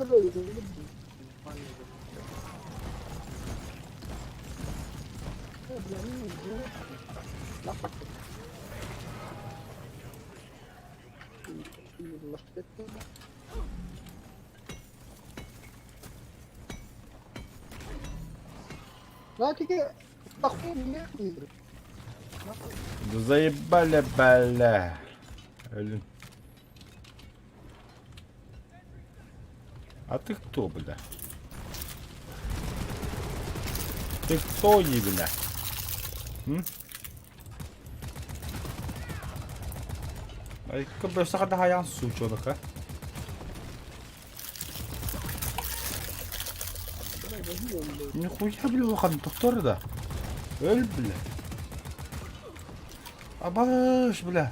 Да заебали, бля. Блин. А ты кто, бля? Ты кто, ебля? М? Ай, көбөсө хадаһайан сучонок, а? Нихуя, бля, улахан тохтор да. Өл, бля. Абаш, бля.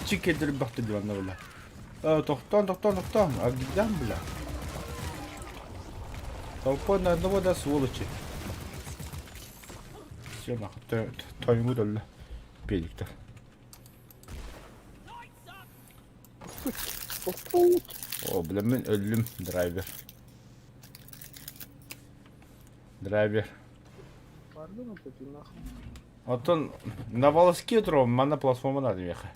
Чикедер бахты диванна, бля. Тохтон, тохтон, тохтон. Агидан, бля. Толпой на одного, да, сволочи. Все, нахуй, тойму дөллө. Педиктер. О, бля, мен өллүм, драйвер. Драйвер. Оттон на волоске турабын, манна платформа наада миэхэ.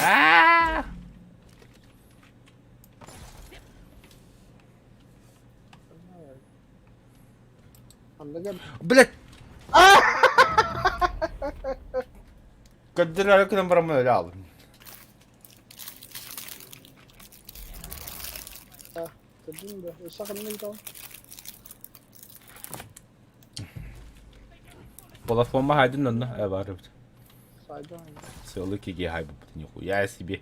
Аа! Блять! Көрдөрөөрү гынан бараммын өлө аалым. Платформа хайдын онно э баар эбит. Сыалы киги хайбыппыт нихуя себе.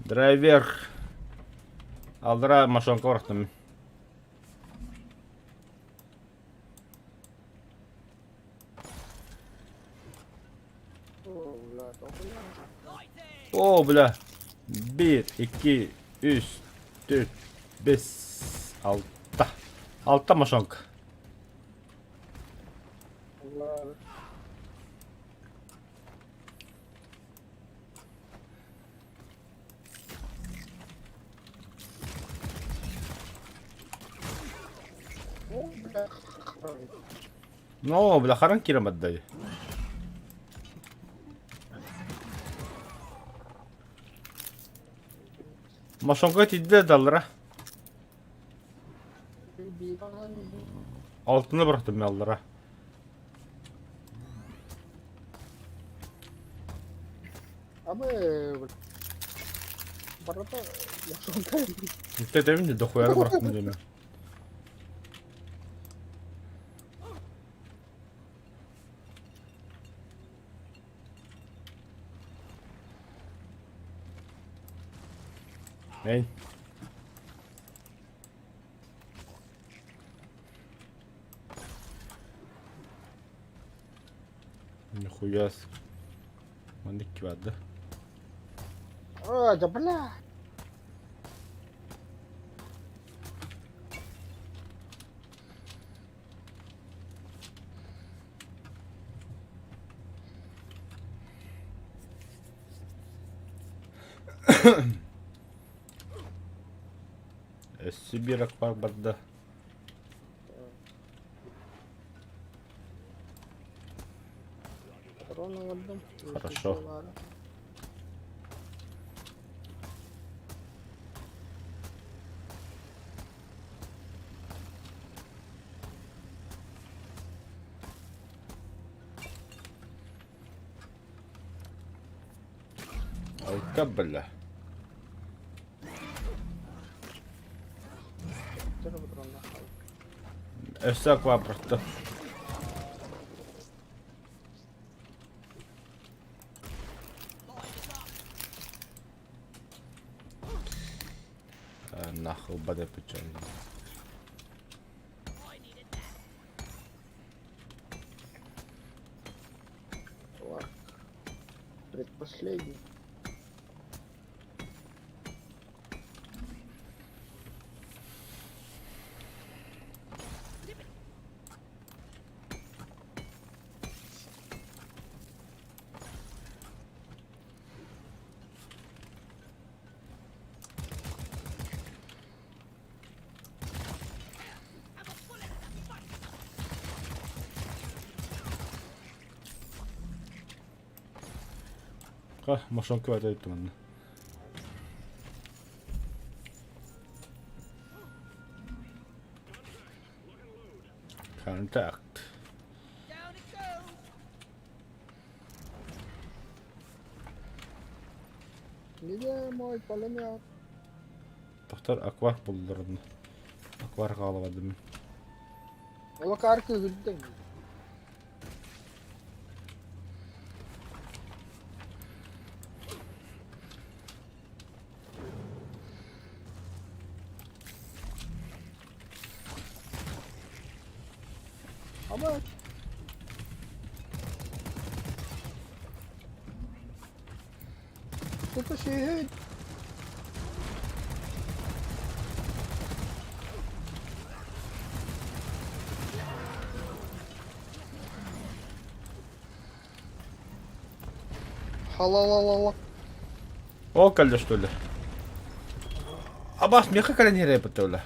Драйвер. Алдара машонка барахтым. О, бля. Биир, икки, үс, түөрт, бэс, алта. Алта мошонка. Ноо, бля, харан киирэн барда дии. Мошонка тиийдэ даллара. Алтыны бырахтым аллара. Иттэтэбин да дохуяра бырахтым диэмин. Эй. Нихуя. Манна икки баар да. О, да бля. Өссө биир аквар барда. Патрон оҥордум. Хорошо. Алта бля. Өссө аквапорта. Нахуй бада печаль. Предпоследний. Мошонка баар манна. Контакт. Где мой пулемет? Тохтор аквар булларына. Аквар хаалабадым. Улакар кыһырдың. Ama Сука, шиһит. Ха-ла-ла-ла-ла. Ол кэллэ что ли? Абас миэхэ кэлэн иһэр бля.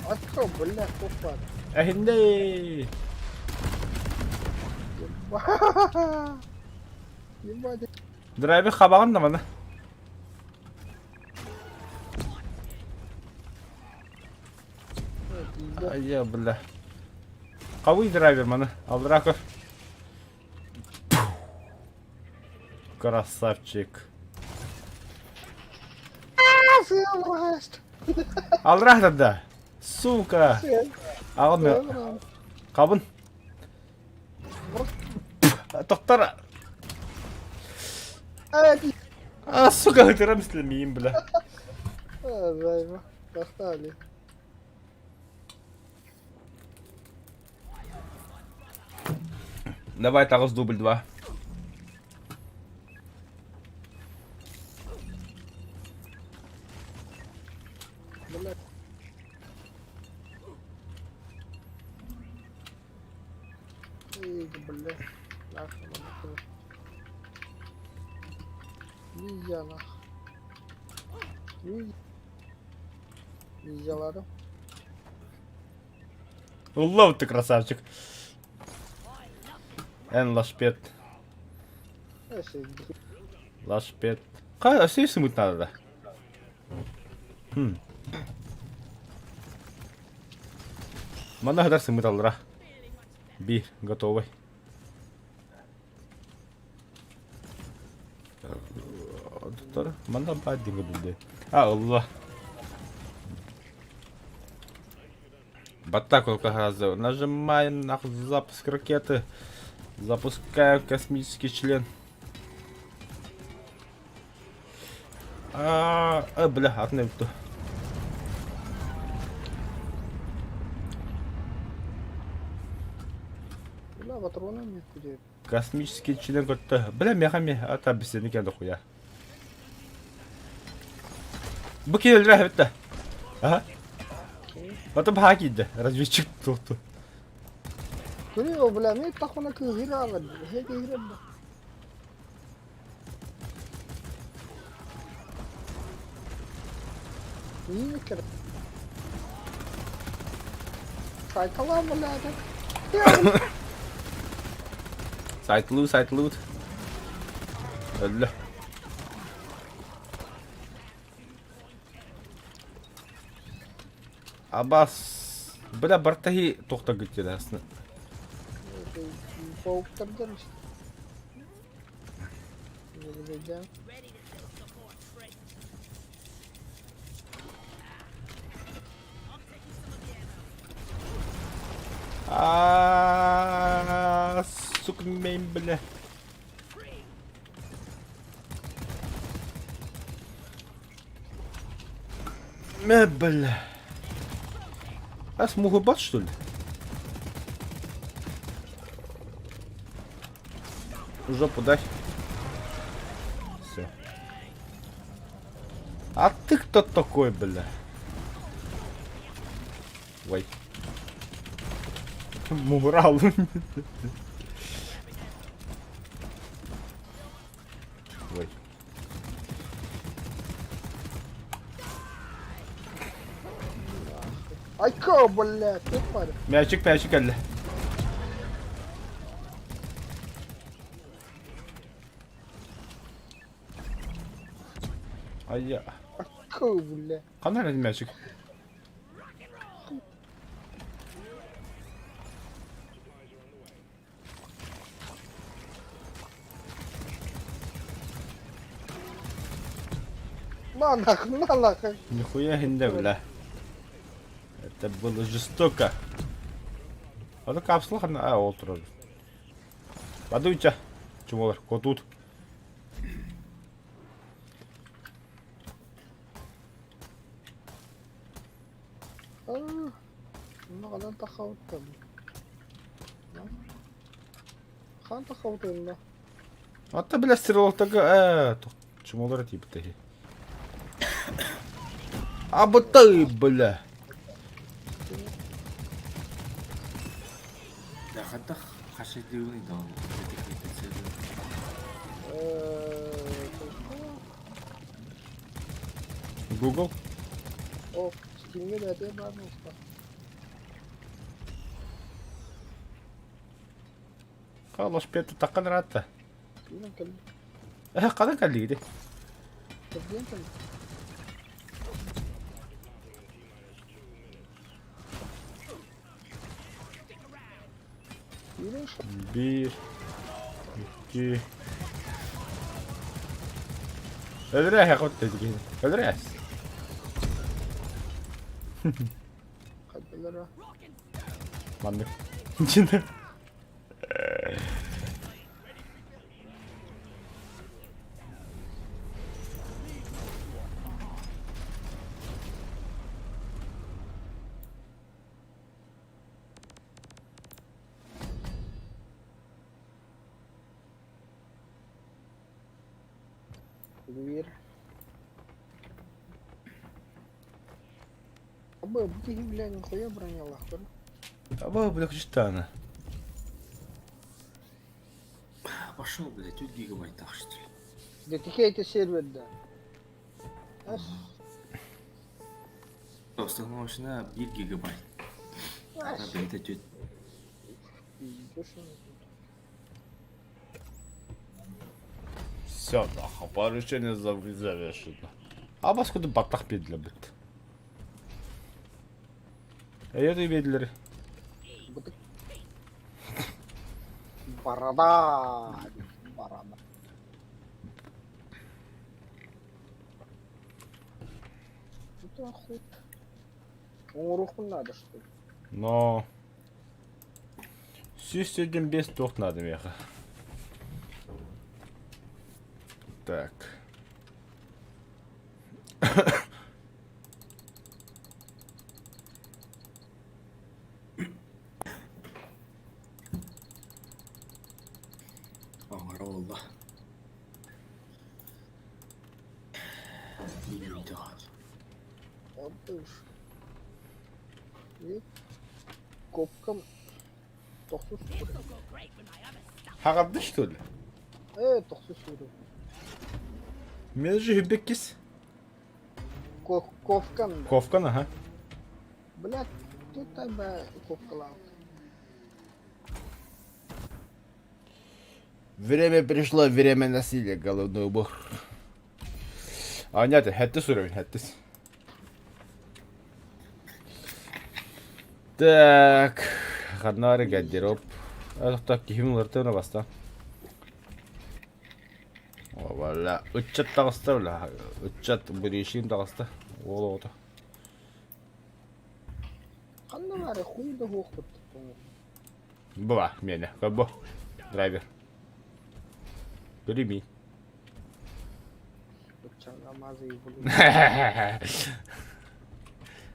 Атка, бля, копа. Эһиннэй! Ебать. Драйвер хабаҕын да маны. Айя, бля. Қауи драйвер маны. Алдыра көр. Красавчик. Алдыра да. Сука. Ағын Қабын. Тоқтар. А, сука, ытырам миин, бля. Достали. Давай таҕыс дубль два. Бля. Эй, бля. Нахуй, нахуй. Нельзя нахуй. Нельзя, Уллов ты красавчик. Эн лашпет. Лашпет. Қай, сымыт надо да. Хм. Манна хатар сымыт аллара. Биир, готовый. Манна баар диҥэ билде. А, ылла. Батаку раза. Нажимаем на запуск ракеты. Запускаем космический член. А, а бля, атын эбит. патроны нет где. Космический член көттө. Бля, меха ме, ата бисени кэлdi хуя. Бу киһи өлөрө эбит Ага. Потом баха киирдэ. Разведчик туохту. Көрүө, бля, мен тахына кыыһыраабын. Эһэ кыыһырар да. Миин кэр. Сайталаан бля, Сайтлуу, сайтлуут. Өллө. Абас. Бля, бартаһи тохтогут дьэ Пауктардан Аа, сука, мен, бля. Мэ, бля. А смугу бот, что ли? Жопу дай. Все. А ты кто такой, бля? Ой. Мурал. Ой. Айка, бля, ты парень. Мячик, мячик кэллэ. Айя. Айка, бля. Ханна эрэ мячик? На нахуй, на нахуй. Нихуя хинде, бля. Это было жестоко. Аны капсула ханна а ол турар. Бадуйча. Чумолар, котут. Онно тахабыттан. Хаан тахабытын Ата бля стрелоктага э чумолар тииптэһи. Абытай, бля. Да хайдах хашидыыбыный да Google. О, Steam'е бәтэ баар буолла. Халос пету таккан ратта. Киирэн кэллим. Э, хадан кэллигити? Кэрдиэн кэллим. Киирэн Биир, икки. Өлөрөө хот дедиги. Өлөрөө. хайдалара. Маннык. Чинэ. Биир. Абы, бу киһи бля нихуя бронялаахтар. Аба, бля, хачтана. Пошел, блядь, тут гигабайт что ли. Да тихо сервер да. Ас, Установочная 1 гигабайт. ас. Это чуть Пиздешь. Все, нахуй, поручение завершено. А бас куда баттах биэдилэр бит. Эйэ биэдилэр. Борода. Борода. Это охот. Оҥоруохпун надо что ли? Но... Сүүс без туох надо меха. Так. Аҥара буолла. Биир мүнүүтэ хаалла. Копкам тохсус Хаҕарда что ли? Ээ, тохсус уровень. Мен же хүббеккис. Ковкан. Ковкан, ага. Блядь, тут тебе ковкалаут. Время пришло, время насилия, головной убор. А нет, хэттис уровень, хэттис. Так, ханнары гардероб. Так, киһим уларытына баста. Вала, ыччат таҕыста бля, ыччат бүрүшүн таҕыста. Уол оҕото. Ханна баары хуй да хуохпут. Була, миэнэ, бу, драйвер. Көрүмий.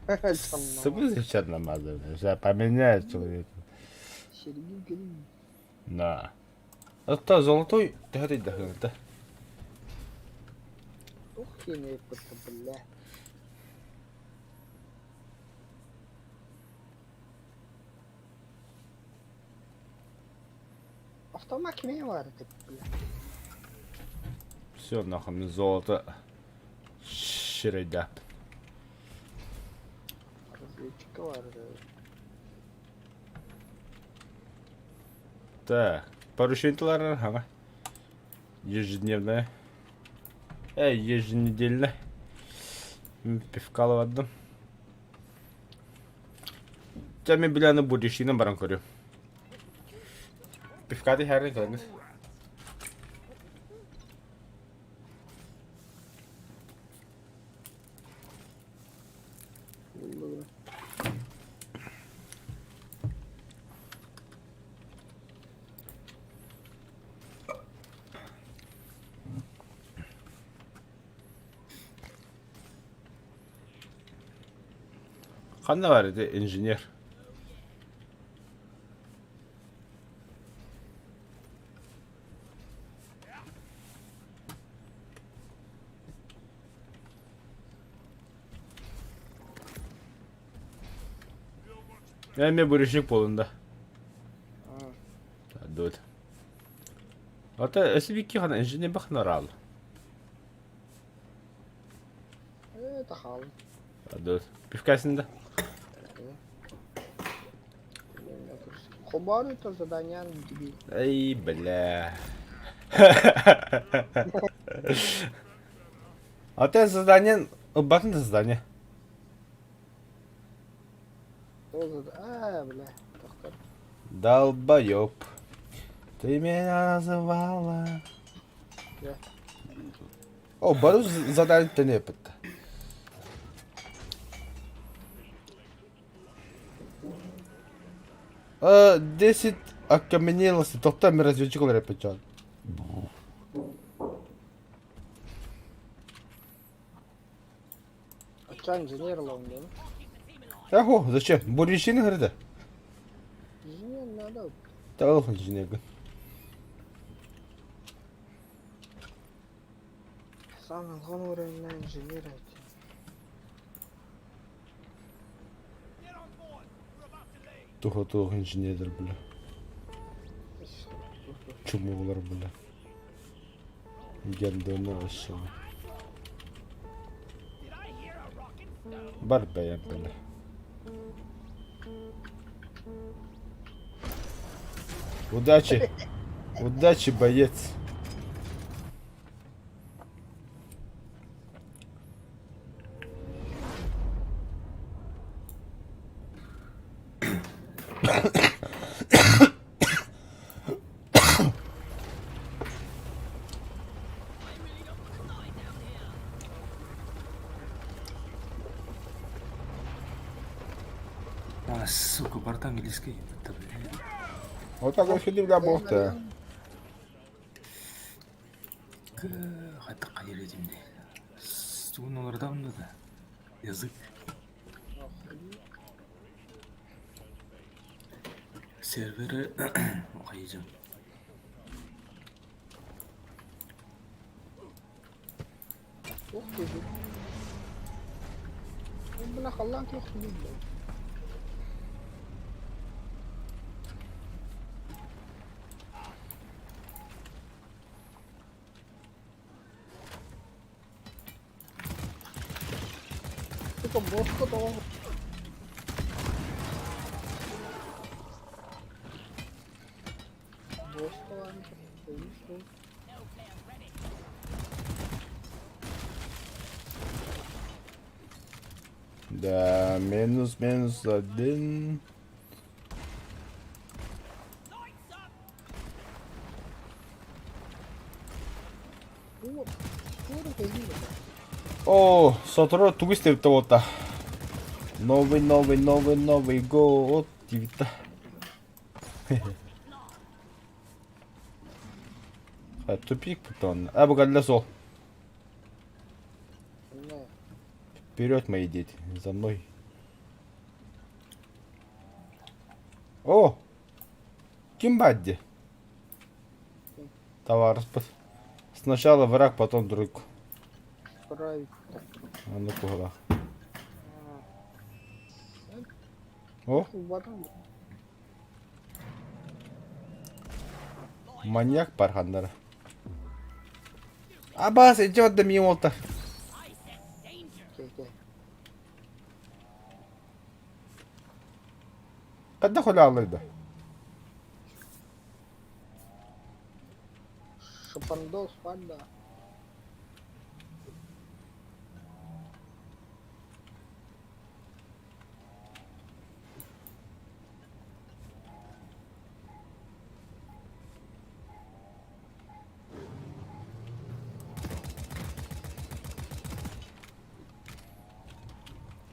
В смысле черномазый? Сейчас поменяю человека. Да. Это золотой, ты да. Автомат кимиэ баар этэ бля. Все нахуй мин золото ширэйдээхпин. Разведчика баар Так, поручение ага. Ежедневная. Эй, еженедельная. Пивка ылабардым. Дьэ мин били будущийынан баран көрүм. Пивкаты иһэрин көрөҥүт. Ханна бар ити инженер? Эмиэ буришник буолунда. Дуот. Ата өсө бикки хана инженер бахнараал. Ээ, тахаал. Дуот. Пивкасында. Хобар это задание дебил. Эй, бля. А ты задание... Ылбатын да задание. А, бля, тохтор. Долбоеб. Ты меня называла. Да. О, бары задание тэнэппит. 10 окаменелости. Тоқтар мен разведчик олар эппит Оччо инженер ылабын диэн. Ахо, зачем? Буришин хырды. Инженер надо. Тал инженергин. Самый главный уровень на инженера. Туха туох инженердер бля. Чумулар бля. Гендону вообще. Бар бэйэм бля. Удачи. Удачи, боец. А, сука, барыта английский ебать, бля. Вот так вот бля буолта. Хайдах хайыр этим дии. Тугун олордом да. Язык. Сервери хайыжым. Туох диэбит? Бля, халлаан күөх билбэт. Сука, боско тоҕо Да, минус, минус один. О, сотору тугу истэбит буолта. Новый, новый, новый, новый год диэбит Тупик потом. А, бу сол. Вперед, мои дети, за мной. О! Ким бадди? Товарищ. Сначала враг, потом друг. Правильно. А ну куһалаах. О, маньяк парханнара. Абас, идет да мимо-то. Хайдах үлэ Шапандос, панда.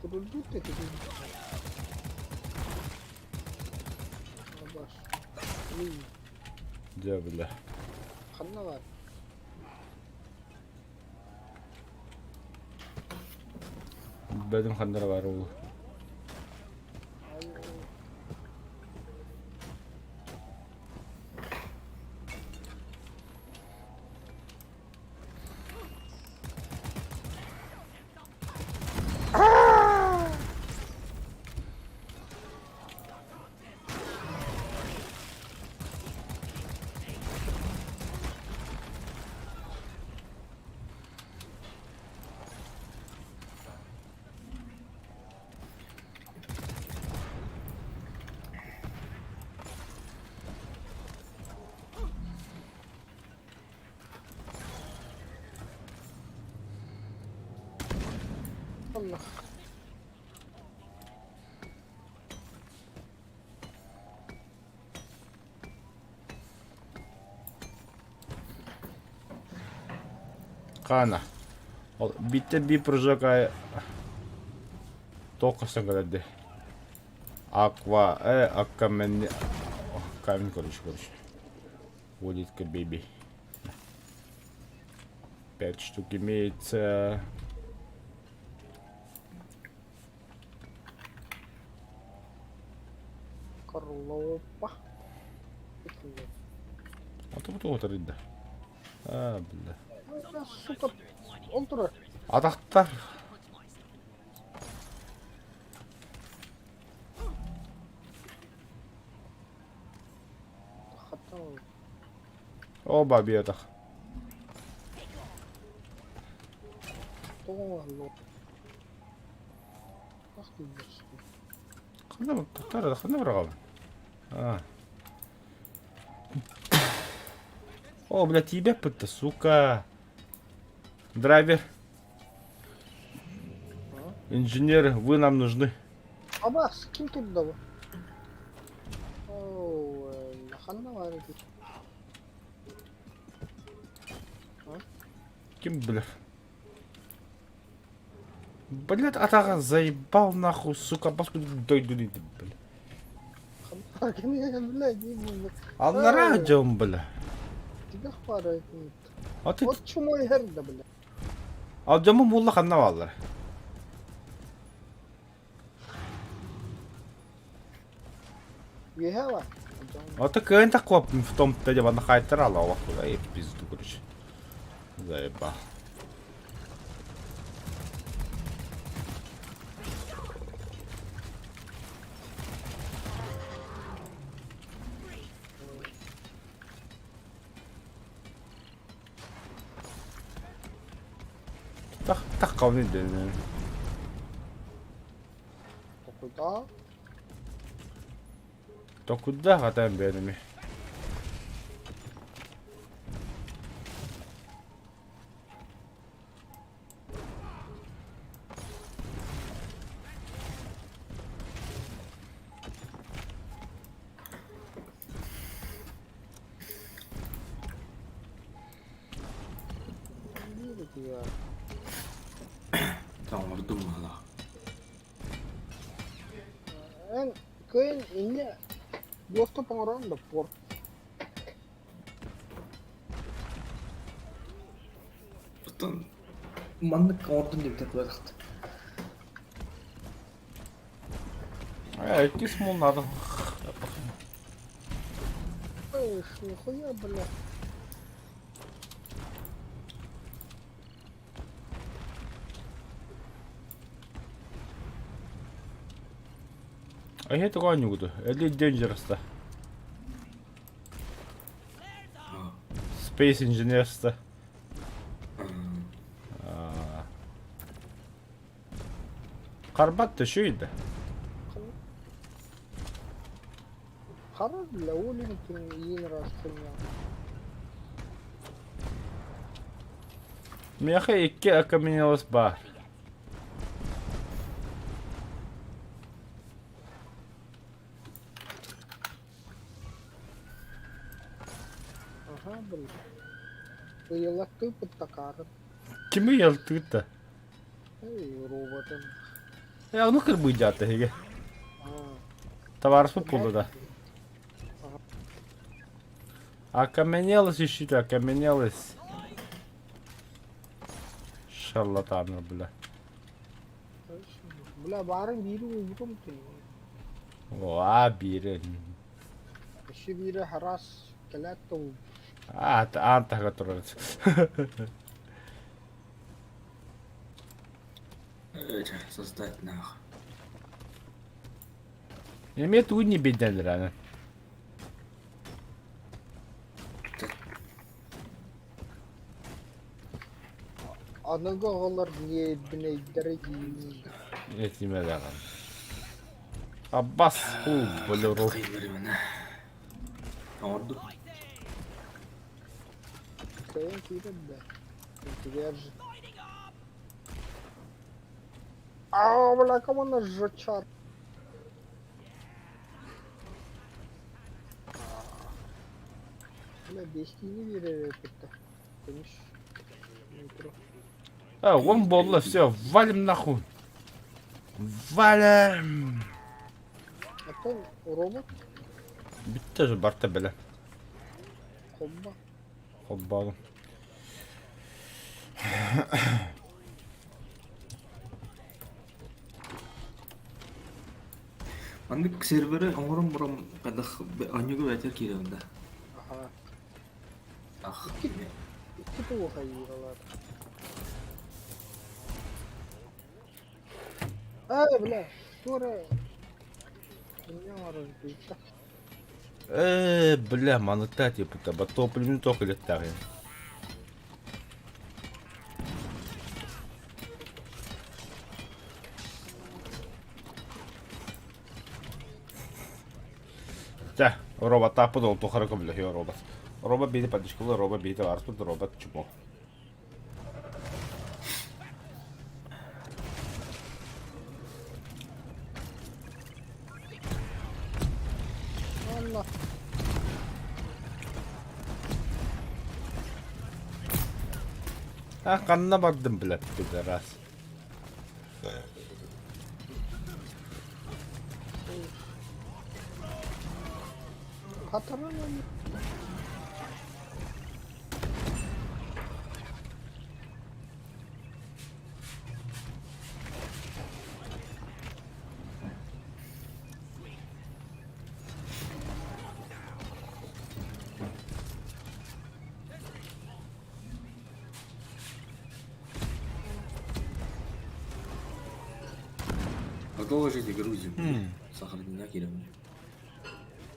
Турулбут этэ Дьэ бile. Ханна баар? Бэдим ханнара баар ол. Allah. Хаана. Ол биттэн биир прыжок аайы туох көстөн кэлэр дии. Аква, аккамен, камень, короче, короче. Улитка, бэби. Пять штук имеется. Корлопа. А то туох да. А, бля. Сука, ол турар. Атахтар. Хата. Оба биэтэх. Тоҕо Ханна тахтар ханна быраҕабын? А. О, бля, тиийбэппит да, сука. Драйвер. Инженеры, вы нам нужны. Абас, ким турда бу? Оо, ханна баар эбит? Ким, бля? Блядь, атаҕа заебал нахуй, сука, баску дойду бля. Аллара дьон, бля. А ты... Вот чумой herda, бля. Ал дьоммун булла ханна бааллар? Үөһэ бар. А ты кыайан такуаппын в том-то дьэ манна хаайтара алаабах эй пизду короче. Заебал. Тах таххабын өйдөнөн. Токуйдаа. Токуйдаах атаан бэйэми. Оҥордум быһыылаах. Эн кыайан инньэ доступ оҥорон да порт. Оттон маннык оҥордун диэбитэ куотахт. Иккис мул надо. Эх, нихуя, бля. А я такого не буду. Elite Dangerous-то. Space Engineers-то. Харбат да үчүгэй да. Хара бля, ол иһин иин ыраас хуйня. Миэхэ икки окаменелость баар. Аха, бля. Ыйылаттыы пыттакаарын. Кими ыйалтыыр да? Эй, роботын. Э, ону кырбыйдаата эһиги. Табаарыспыт буолла да. Окаменелость ищите, окаменелость. Шарлатаны, бля. Бля, баарын биири уйбутум тыйын. О, биири. Өссө биири харас кэлээт да уйбут. А, аан таһыгар турар. Создать нах. Эмиэ тугу не бейдэллэр аны. Аныгы оҕолор ньиэрбинэйдэрэ диибин. Этимэ даҕаны. Аббас хуу болору. Оҥордум. Кыайан киирэр да. Интигэр же. Аа, бля, кому на жучар? Бля, бестиини биэрэр эппиттэ. Көмүс. Метро. А, он буолла, все, валим нахуй. Валим! Оттон робот Бүттэ же барта бэлэ. хобба. Холбоолум. Маннык сервери оҥорон баран хайдах оонньууга бэйэтигэр киирэбин да? Аха. Ах, Икки, икки туохайыылар. Эй, бля, туора Меня разбито. Э, бля, маныта типа, топлим только летаем. Чэ, роботтаахпыт ол тухары көмөлөһүө робот. Робот биири поддержкалыы, робот биири табаарыспыт, робот чмо. Анна. А ханна бардым, блядь, пидорас. Хатаран Продолжить грузим. Сохранена киирэммин.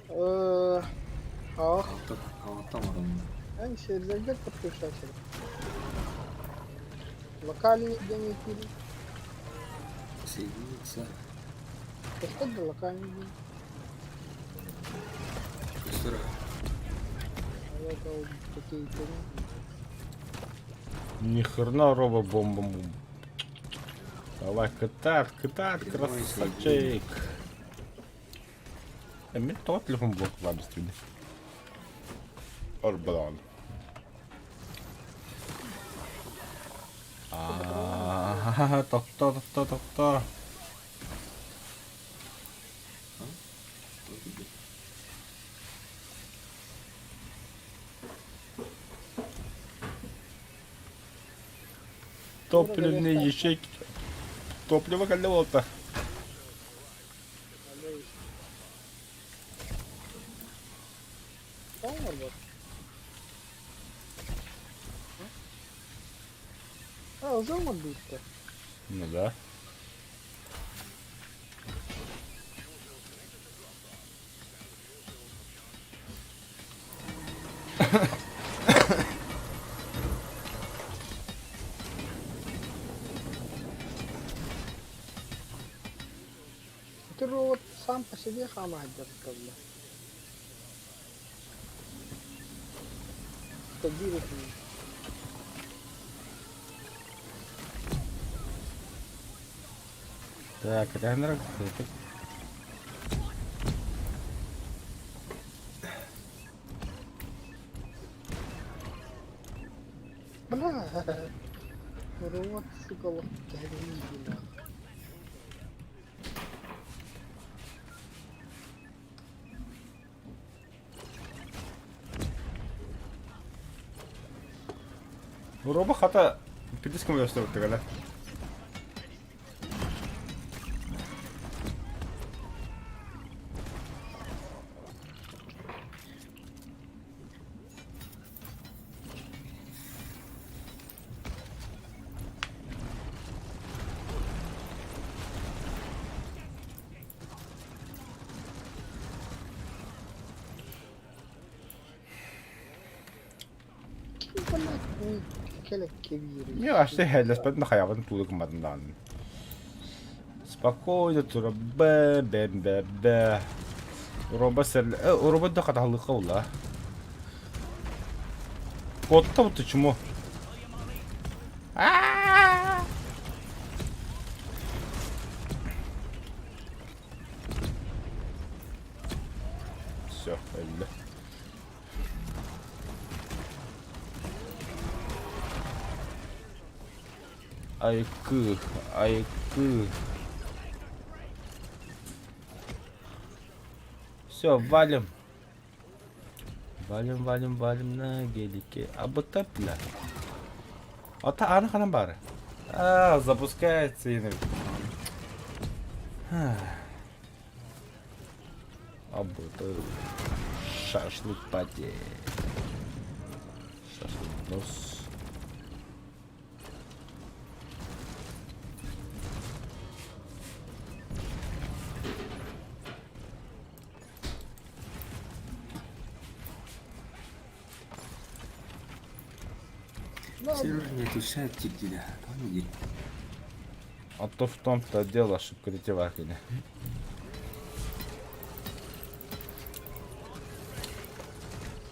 Э, ах, Хаҥаттан бараммын. эн сервердер подключайся. Локальный диэн киирин. Соединиться. Көстөр да локальный диэн. Көстөр. Локал такие Ни хрена робо бомба бум. Давай, кытаат, кытаат, Прямой красавчик. Мин тоҕо телефон блоклаан истибин. Орбалаан. Аа, тохтоо, тохтоо, тохтоо. Топливный ячейки. Топливо кэллэ буолта. А, уже оҥорбут Ну да. Ити робот сам по себе хаамаһыйдар кэллэ. Биир этим. Так, это Бля, робот, сука, кэһэрии Робо хата пидис көмөлөстө Не, вообще хеллэспэтин хайабын туула гымматын даҕаны. Спокойно тура б б б б Робо сэр робот да хатаһылыахха буолла. Куотта буту чмо. Все, өллө. Айкы, айкы. Все, валим. Валим, валим, валим на гелике. А быта, бля. Ата аны ханан бары. А, запускается и... А быта шашлык пати. Шашлык нос. Сервер не отвечает тип диля. Там иди. А то в том-то дело, ошибка ретевахини.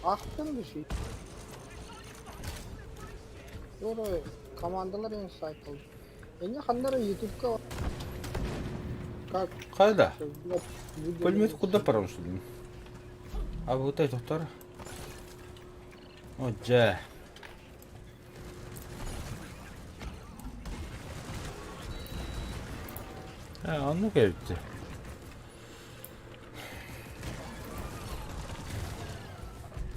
Ахтын bir şey. Doğru командалар инсайт алды. Эне ханнара ютубка как Кайда? создать видео. Пулемет куда парам что ли? А вот это доктор. О, дьэ. Ээ, оннук эбит.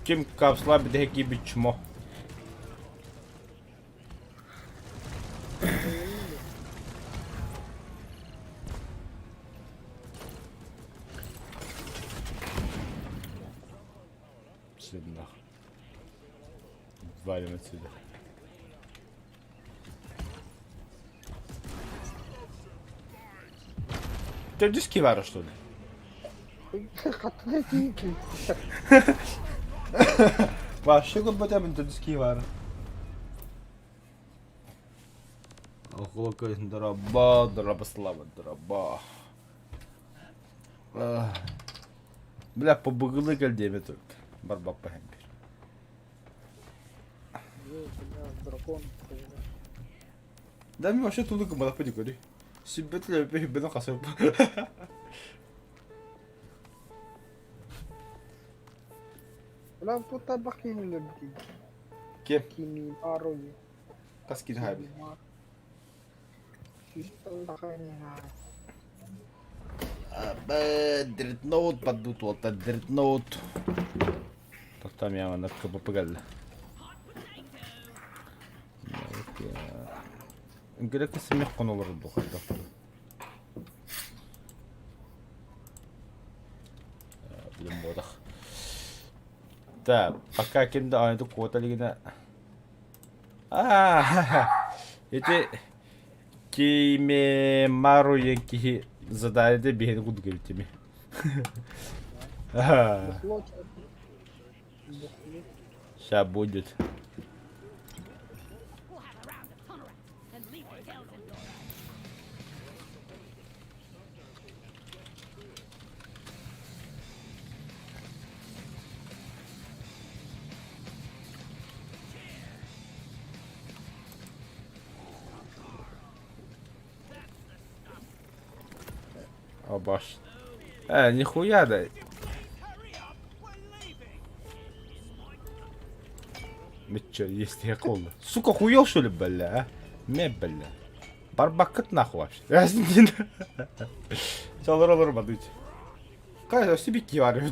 Ким капсула бүтэһик киирбит чмо. Сиднах. Валим отсюда. Ты диски вара, что ли? Хаттына тиийдим. Вообще көрбөтөмүн диски вара. Около дороба, дороба слава, дороба. Бля, побыгылы кэл диэбэ тут. Барбаппа хэмпир. Бля, дракон. Да, мен вообще тулы кымалаппа ди көрүй. Сүббет лөппе хүббен қасып. Бля, тут табак киһин өлөрбүтүй. Ким? Кимимаро диye. Хас киһи хаби. Дредноут падут уолта дредноут. Тоқтам яңана КПП кэллэ. Үҥкүрэ симэх хонолору духайда. Билим буотах. Так, пока ким да аайы куота илигинэ. Аа, ити Кимемару диэн киһи заданиета биһиэни курдук эбит ими. Ща будет. О боже. Нихуя да. Митча, есть я колла. Сука, хуел что ли, бля, а? Ме, бля. Барбакыт нахуй вообще. Чалыр олор бадыч. Кайда себе киварю.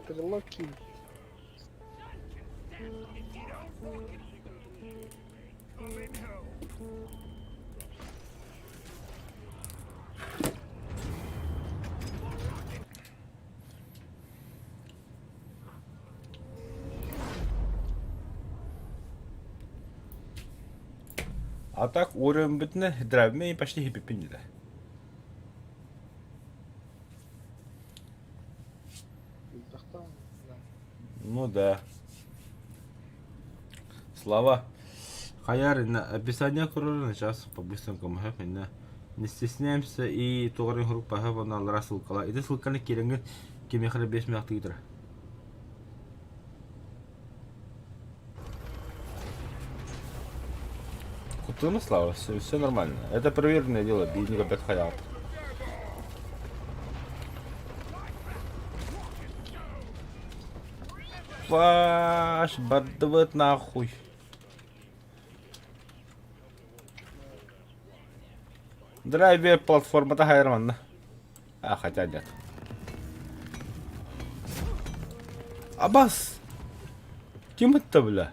Стрелок ким. А так уровень бүтүнэ драйвме почти хиппин да. Ну да. Слава. Хаяр на описание көрөр сейчас по-быстренькому хэп Не стесняемся и тугарын хурук паха вона алара ссылкала. Ити ссылканы кирэҥҥин кимиэхэ эрэ биэс мүнүүт ыытар. Кутуну Слава, все, все нормально. Это проверенное дело, бедненько опять халял. Флаш, бардывает нахуй. Драйвер платформата хайрманна. А, хотя нет. Абас! Ким это, бля?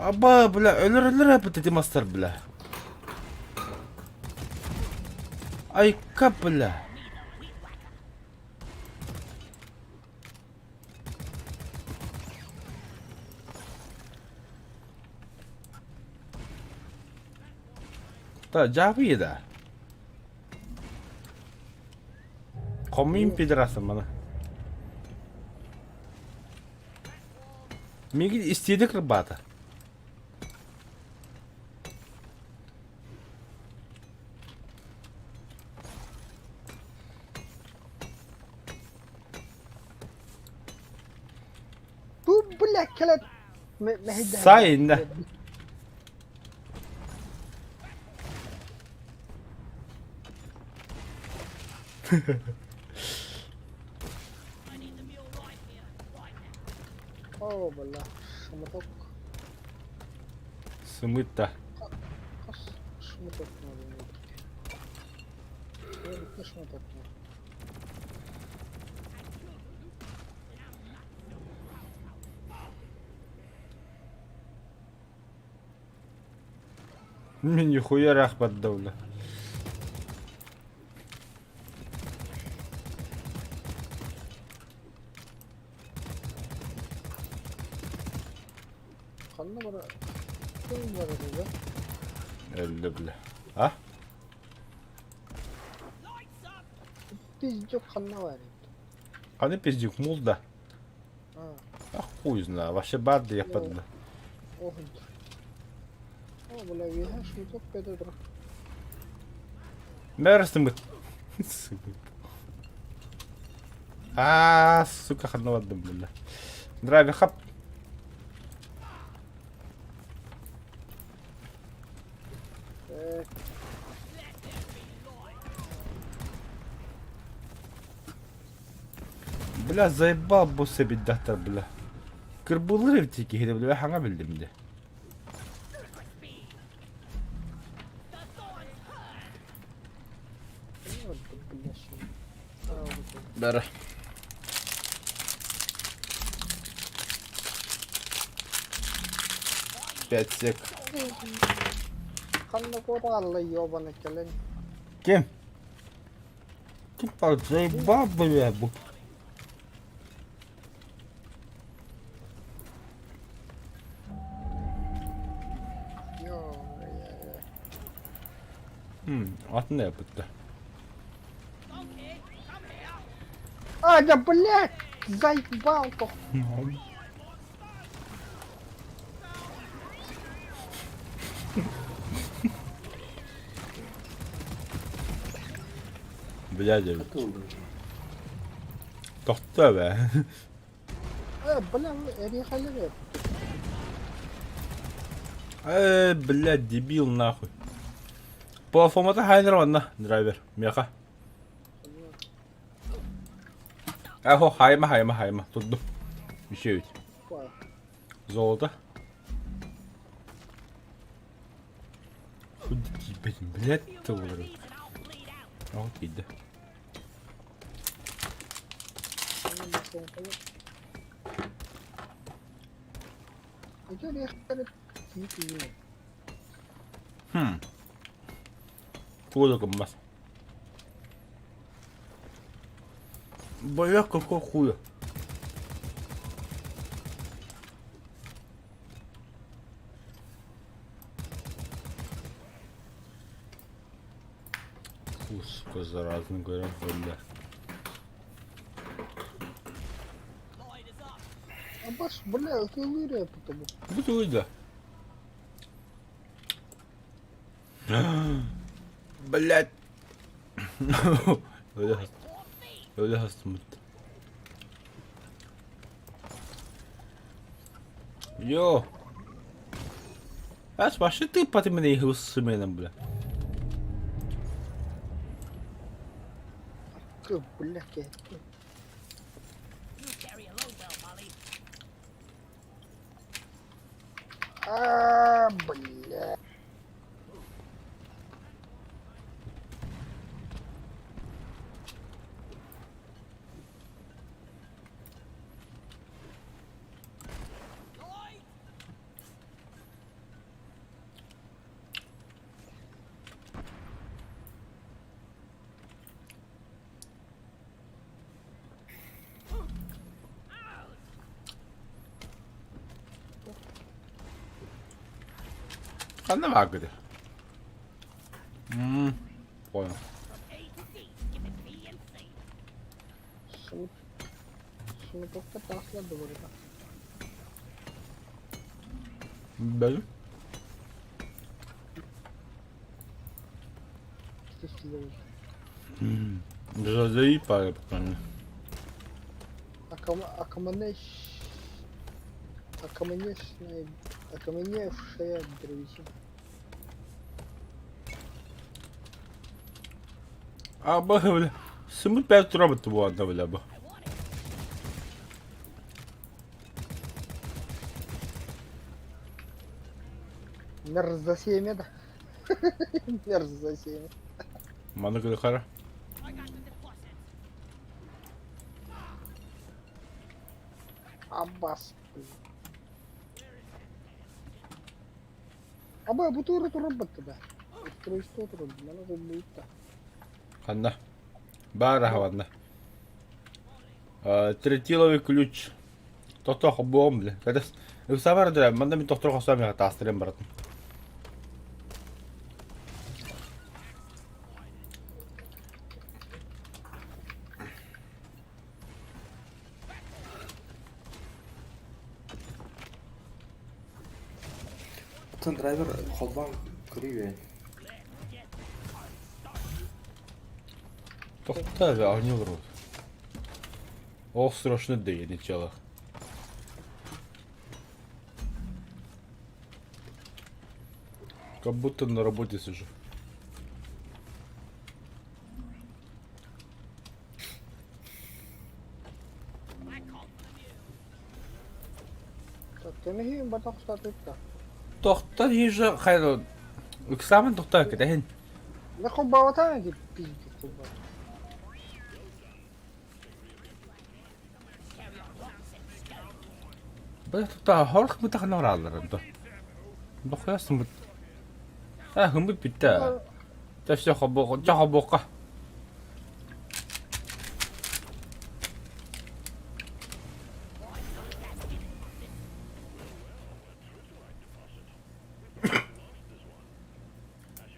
Аба, бля, өлөр өлөр эпит ити мастар, бля. Айка, бля. Та, дьаабы да. Хомуйун пидорасы маны. Мигин истиэдик кырбаата. Бу бля кэлэн Сайын Оо бля шматок Сымыта. Хас шматок надо шматок Мин нихуя рахмат давла. Ханна бара ким барар да? Өллө бля. А? Пиздюк ханна бар эбит. Ханна пиздюк мул да. А, А хуй знаю, вообще бар да япадла. ох. О, бля, виһа шуток петр. Мэрстым Сука. А, сука, ханна бардым бля. Драйвер хап. Э, Бля, заебал бу сэбирдэхтэр, бля. Кырбыыллар эбит киһини, бля, хаҥа биллим дии. Бары. Пять сек. Ханна куотаҕалла ёбана кэлэн Ким? Тупо заебал, бля, бу. Атын yapıttı. А, да блядь! Заебал то! Блядь, Тохтоо бээ. Э, бля, эриэхэлэр Э, блядь, дебил нахуй. Платформата хайнер манна, драйвер, меха. Ахо, хайма, хайма, хайма, турдум. Үчүгэй. Золото. Блядь, ты Ол тиийдэ. Хм. Тугу да гыммат. Бля, какого хуя? Фу, сука, заразно говоря, бля. Абаш, бля, ытыалыыр потому. Бу да. Блять. Өлө Өлө хастымыт. Йо. Ас вообще ты по меня их с бля. Бля, А, бля. Ханна бааргыт? Мм, понял. Шматовка тахла дворика. Бэл. Заебали пока. Окаменевшая, окаменевшая древесина. А бля, сымы пять робот буолла бля бу. Мерзосемя, да? Мерзосемя. Маны хара. Аббас, блин. Аба, бу тура турабат да. Устройство тураб, мана куллуйта. Ханна. Баар хаванна. Тротиловый ключ. Тото хобуом бля. Кадас. Ыксаабар дөрө, манна мин тохтор хосуом яха таастырыам баратын. Оттон драйвер холбоон көрүү Тохтоо бе, оонньуу олоробут. Ол срочно дэйэ начало. Как будто на работе сижу. Кэмиһи батах сатыытта. Тохтор ежа хайа ыксаамын тохтоо кэтэһин. Не холбообатаа дип пиздец холбоо. Бля тохтоо хорх мытахна бараалларын то. Бохуясымыт. А хымыт бүттэ. Тэ все хобо жа хобока.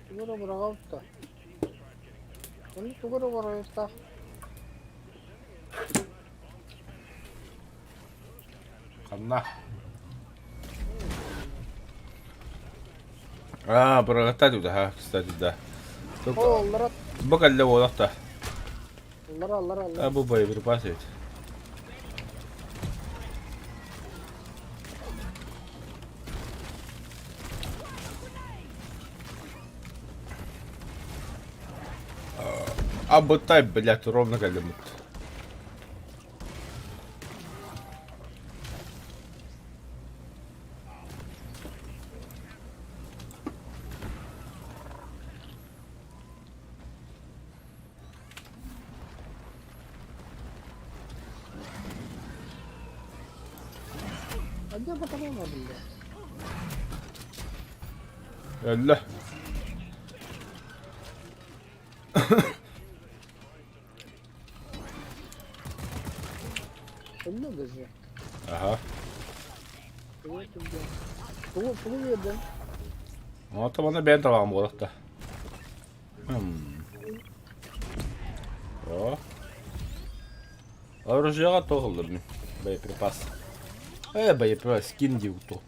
Тугу эрэ быраҕабыт да. Ону тугу эрэ барыахтаах. Ханна? А, быраҕаттаа дуу да, кстати, да. О, аллара, Бу кэллэ буолуох да. аллара, аллара, аллара. А бу боеприпас эбит. А бытай, блядь, ровно кэллиммит. А где патроны, бля? Өллө. Өллө даже. Аха. Тугу түргэн. Тугу тугу биэрдин? Ото манна бэйэн табаҕым буолуохта. Хм. О. Оружиеҕа туох ыллым мин? Боеприпас. Э, боеприпас, скин дии туох.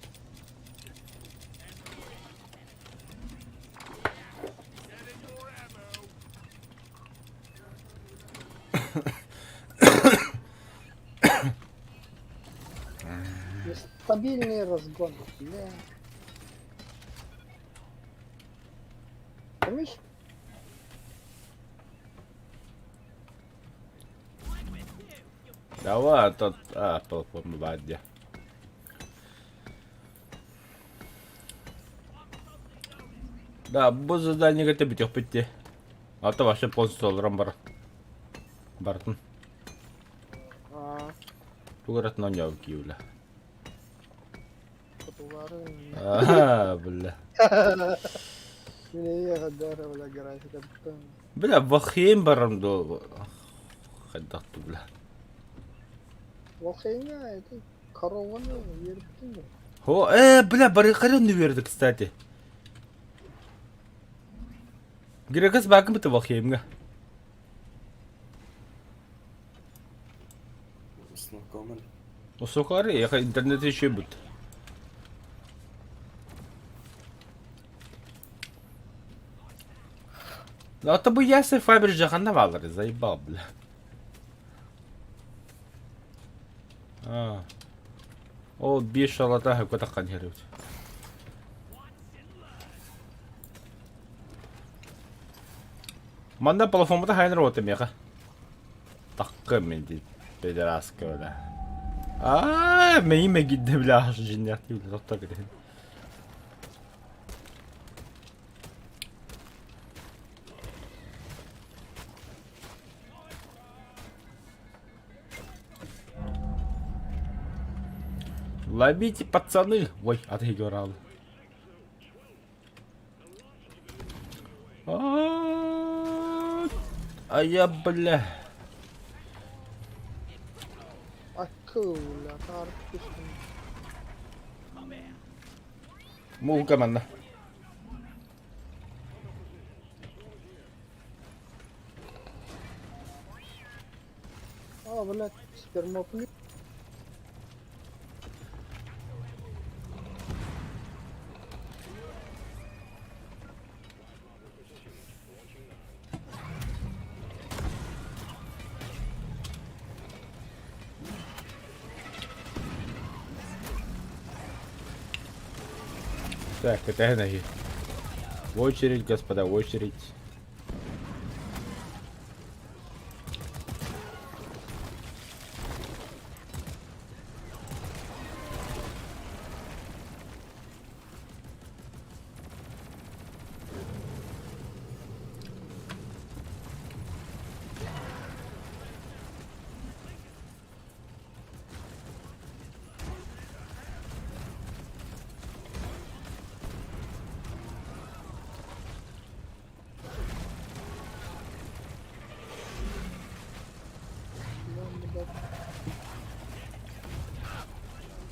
Нестабильный разгон. Бля. Помнишь? Давай, тот, а, платформа баар Да, бу заданиега бүтүөхпүт дии. А то вообще полностью олорон бар. Бартын. Аа, Тугуратын оонньообут киһи хотугары. Аа, бля. Мин эйиэхэ дара бля графикаттан. Бля, Валхейм барам дуо хайдах дуу бля. Валхеймҥа ити корованы үөрбүтүн дуо? О, э, бля, барыхарын үөрдэ, кстати. Грекас баакын быта Валхеймҥа. Знакомый. Осокары, я интернет еще будет. А то бы я се Фабер жаханна баалар, заебал, бля. А. Ол биир шалата хөккө таххан иһэр эбит. Манна плафоммута хайан работа миэхэ. Таккы мин дии педераска бля. Аа, мэйим мэгидде бля жиннэхти бля тохтоо кэтин. Ловите, пацаны! Ой, отъиграл. А я, бля. Акула, таарык түстүм. Музыка манна. А, блядь, спермоплит. Так, это ноги. В очередь, господа, в очередь.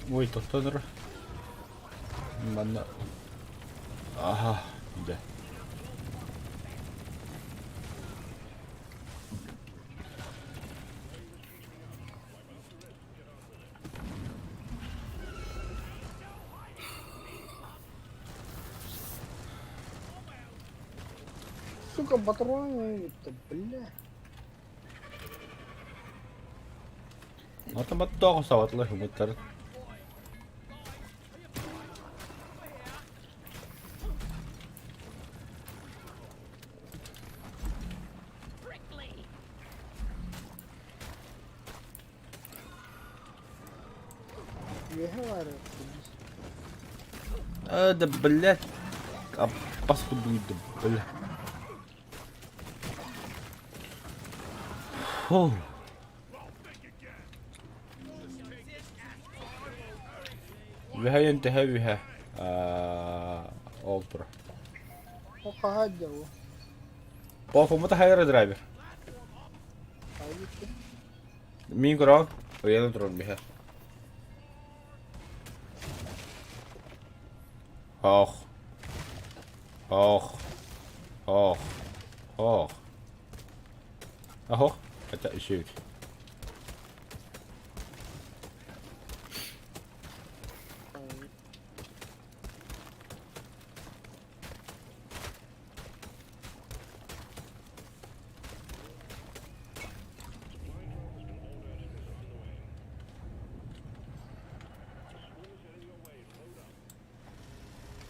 Ой, тохтонор. Манна. Ага, да. Сука, патроны-то, бля. Оттон тоҕо сабатылар хымыттарын. Үөһэ баар А, да блядь. А паскуду да бля. Фу. Үһэ интэһэ үһэ. Ол тура. Ол хаһаат дьэ ол. Полфомута хайра драйвер. Мин көрөҕүн? Ыйанан турар миһэ. Ох. Ох. Ох. Ох. Ох. Это үсүбүт.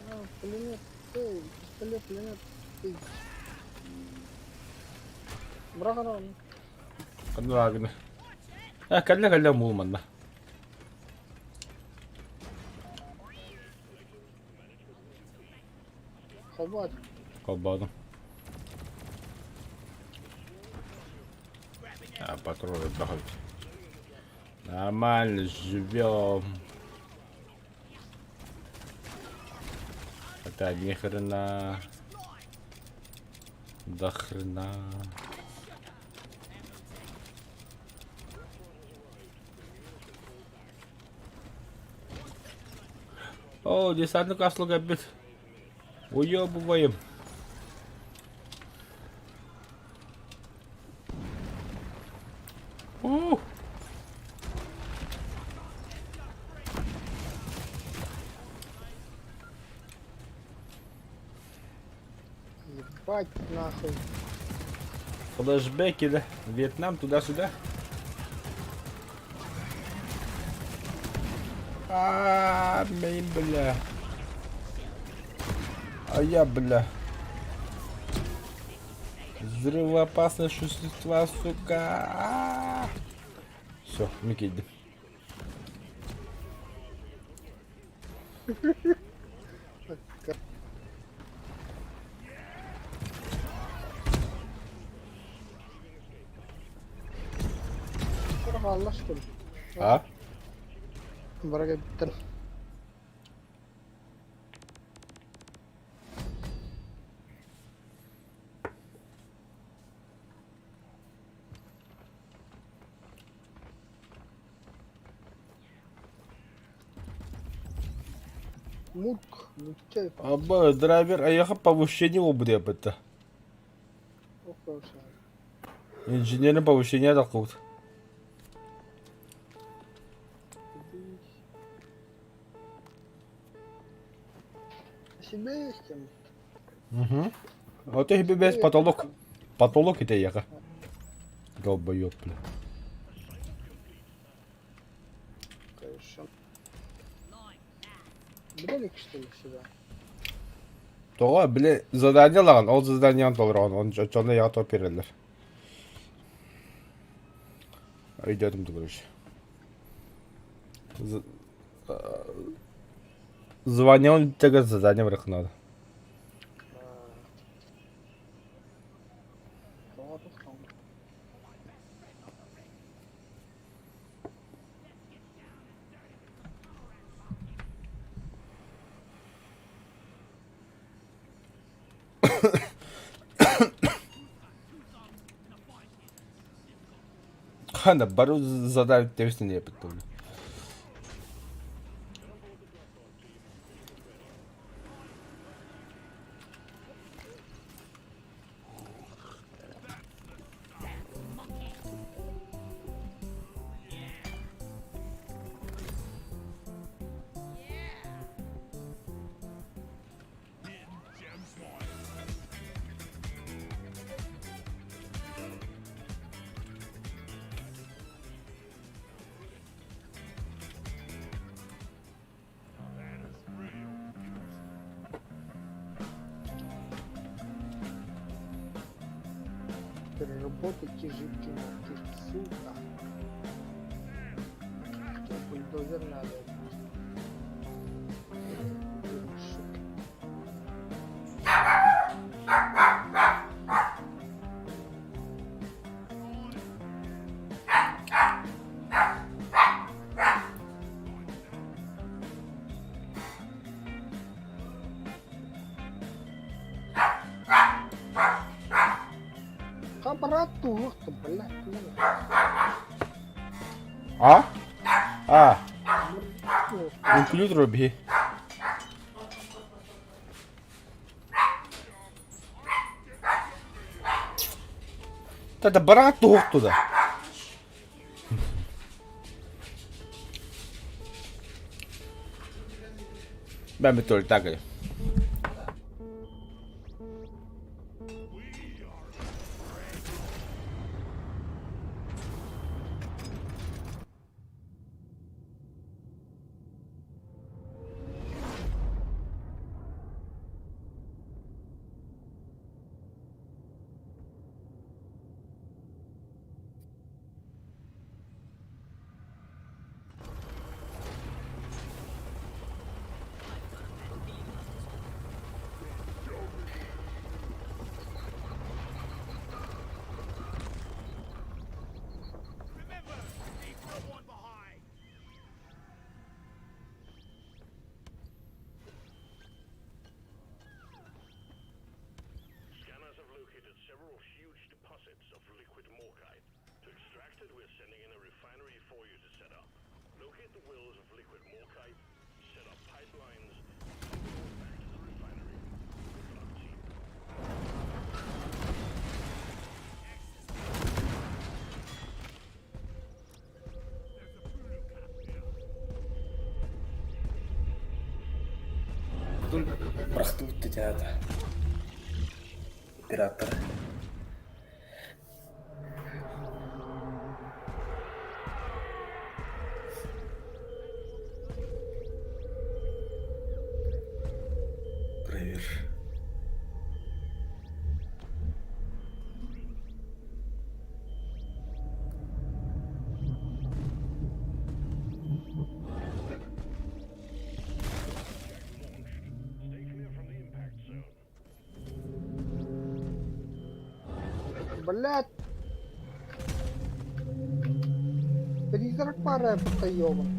А, пулемет, эй, пистолет, пулемет, эй. Браҕан. Ханна А, кэллэ кэллэ муул манна. Холбоот. Холбоодум. А, патроны элбэх эбит. Нормально живем. Это ни хрена. До хрена. О, десантный каслык эбит. Уебываем. Ух! Ебать нахуй. Флэшбэки, да? Вьетнам туда-сюда. А, мин, бля. А я, бля. Взрывоопасное существа, сука. Все, мин киирдим. Хаалластым. А? Бара кэлбиттэр. Мурк, нучча Абба, драйвер айаха повышение буолбут Ох, Инженерное повышение таххыбыт. Себе есть тем. Угу. А то тебе без потолок. Потолок это яка. Долбоёб, бля. Конечно. Броник, что ли, сюда? Тоҕо, били, задание ылаҕын, ол заданиеҕын толороҕун, он дьоно яҕа топ биэрэллэр. Өйдөөтүм да, короче. Звание он тебе задание вверх надо. Хана, бару задание тэбистэн эппит. Переработайте жидкий морки. Сука. Что, бульдозер надо? Сука. Аппарат туох-то, блядь. А? А, инклюдер би. Та барак туох туда. Бэм так. Scanners have located several huge deposits of liquid morkite. To extract it, we're sending in a refinery for you to set up. Locate the wells of liquid morkite, set up pipelines, and pump it all back to the refinery. Good luck, team. Бырахтыбыт театр. Оператор. Проверь. Stay clear from the impact zone. Блядь. Призрак пара потаёван.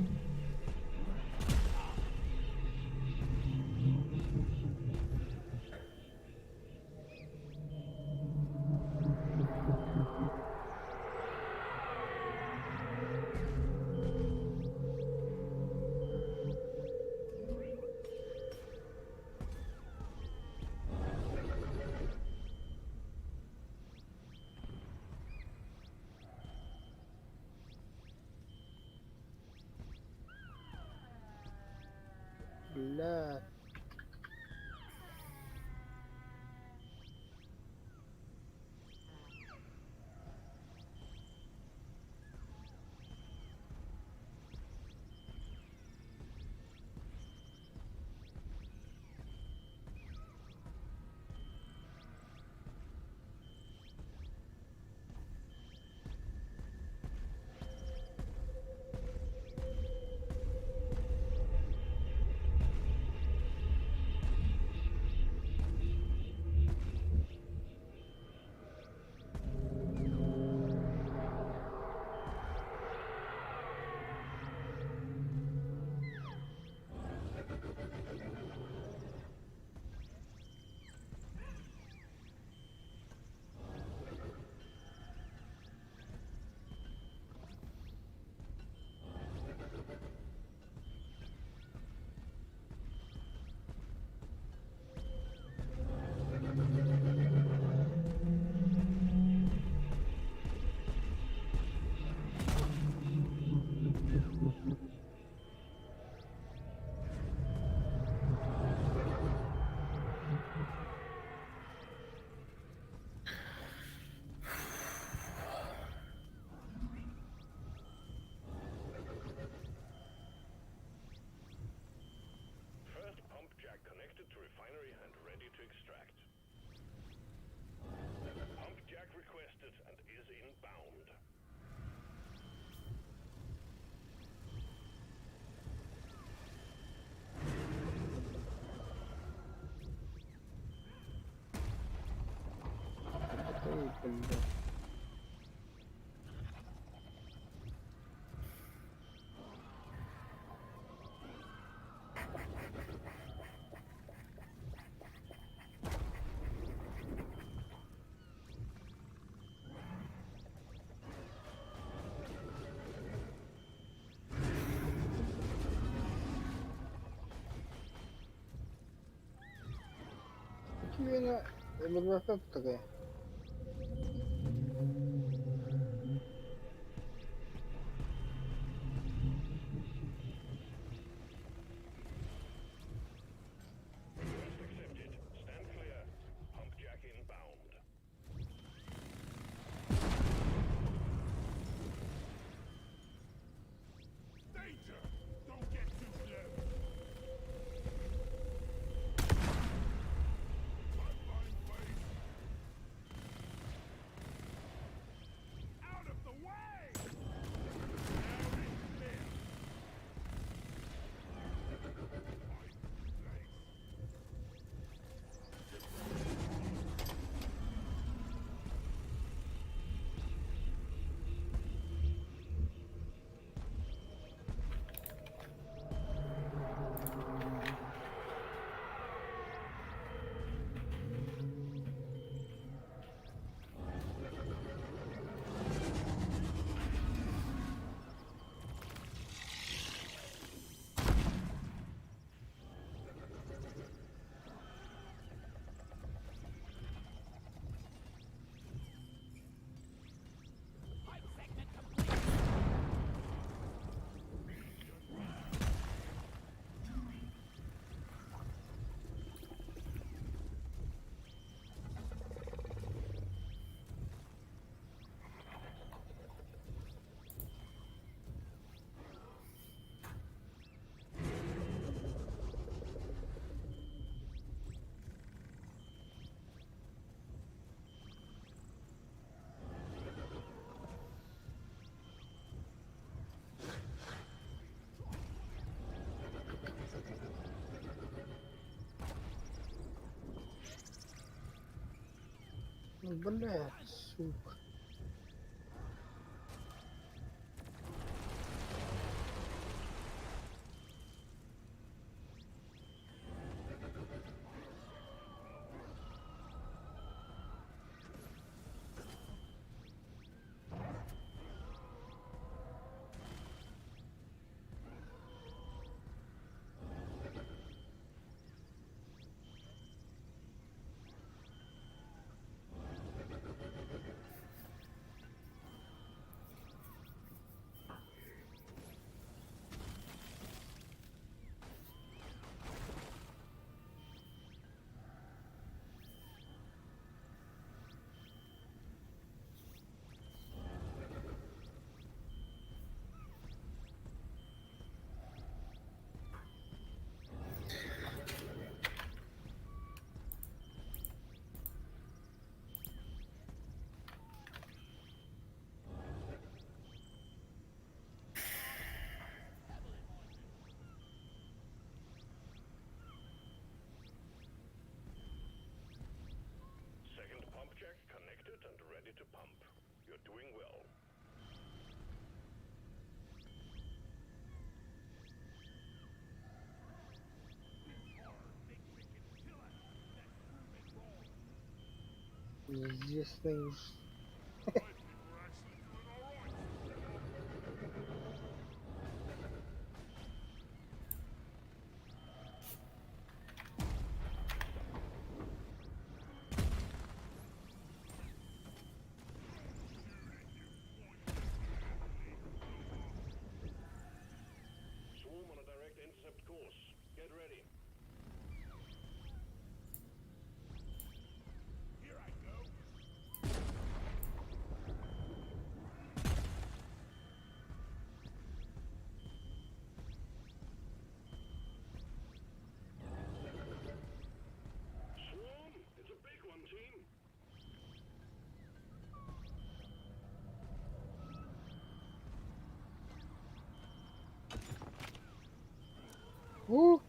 Бля. First pump jack connected to refinery and ready to extract. Pump jack requested and is inbound. Эй, бля. Киһини өлөрбөппүт такая. Request accepted. Stand clear. Pump jack inbound. Danger! Don't get too close! Pipeline place! Out of the way! Now it's clear! Pipe place! Ну, блядь, сука. Doing well. Неизвестный уж. I think we're actually doing all right. Swarm on a direct intercept course. Get ready. Here I go. Swarm! It's a big one, team. Уу,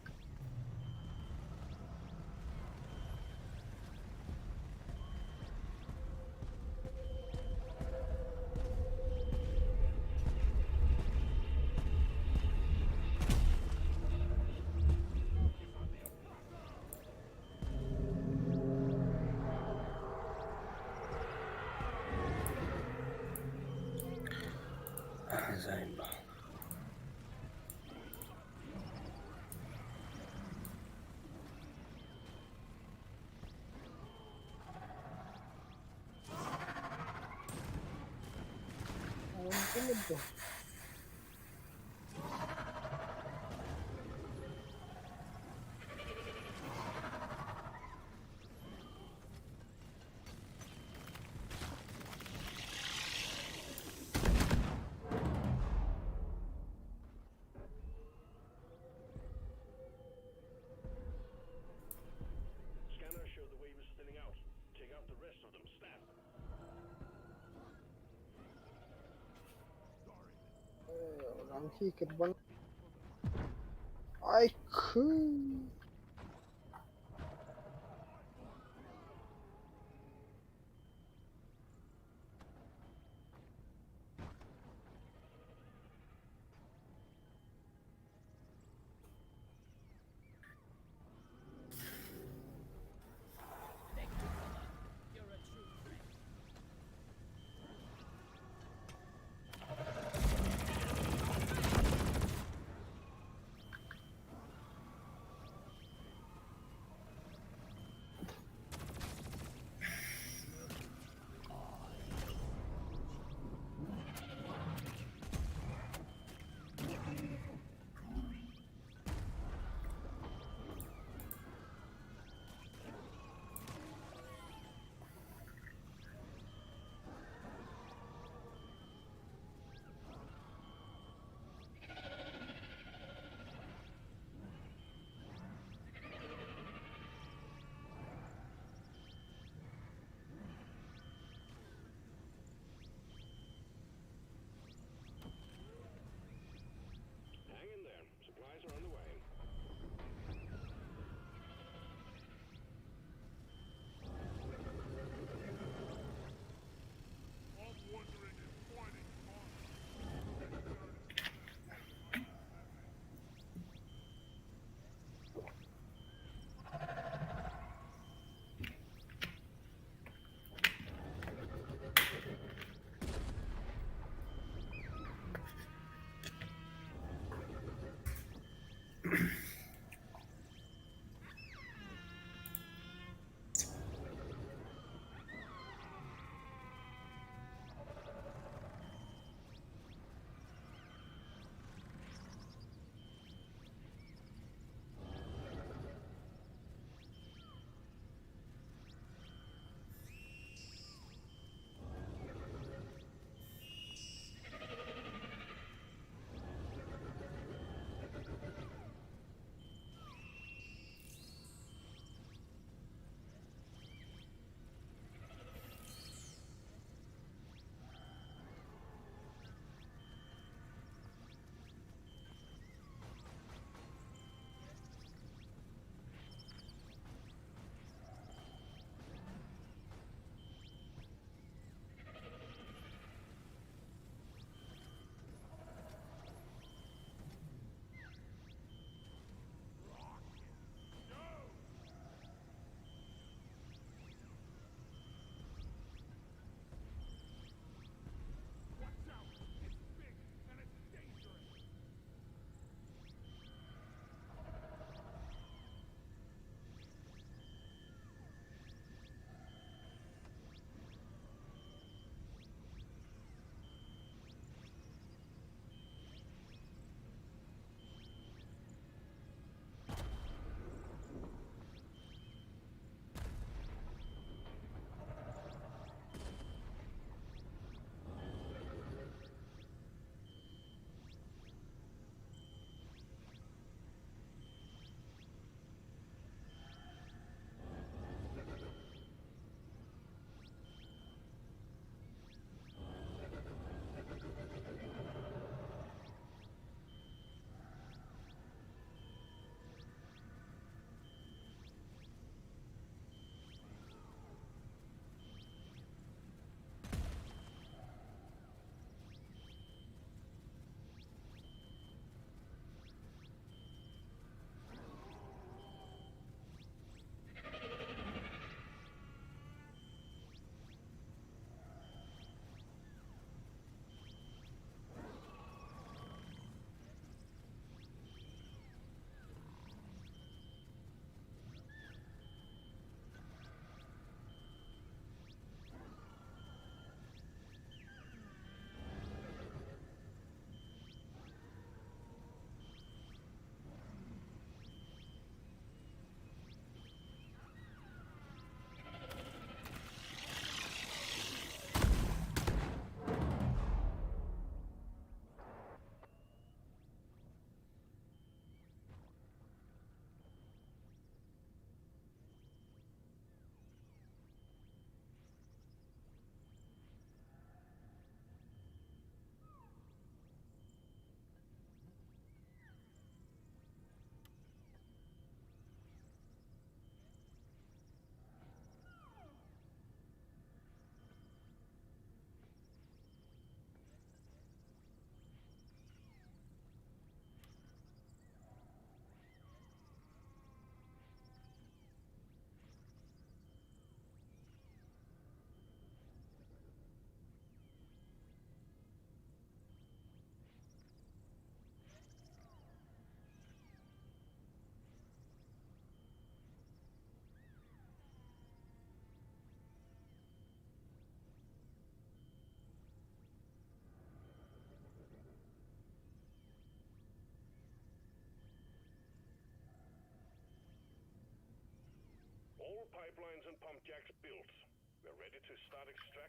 Заебал. Аҕам дуо? Scanner showed the wave is thinning out. Take out the rest of them, stat. Ранхи кырбан. Ай кыы. Thank you, brother. You're a true friend.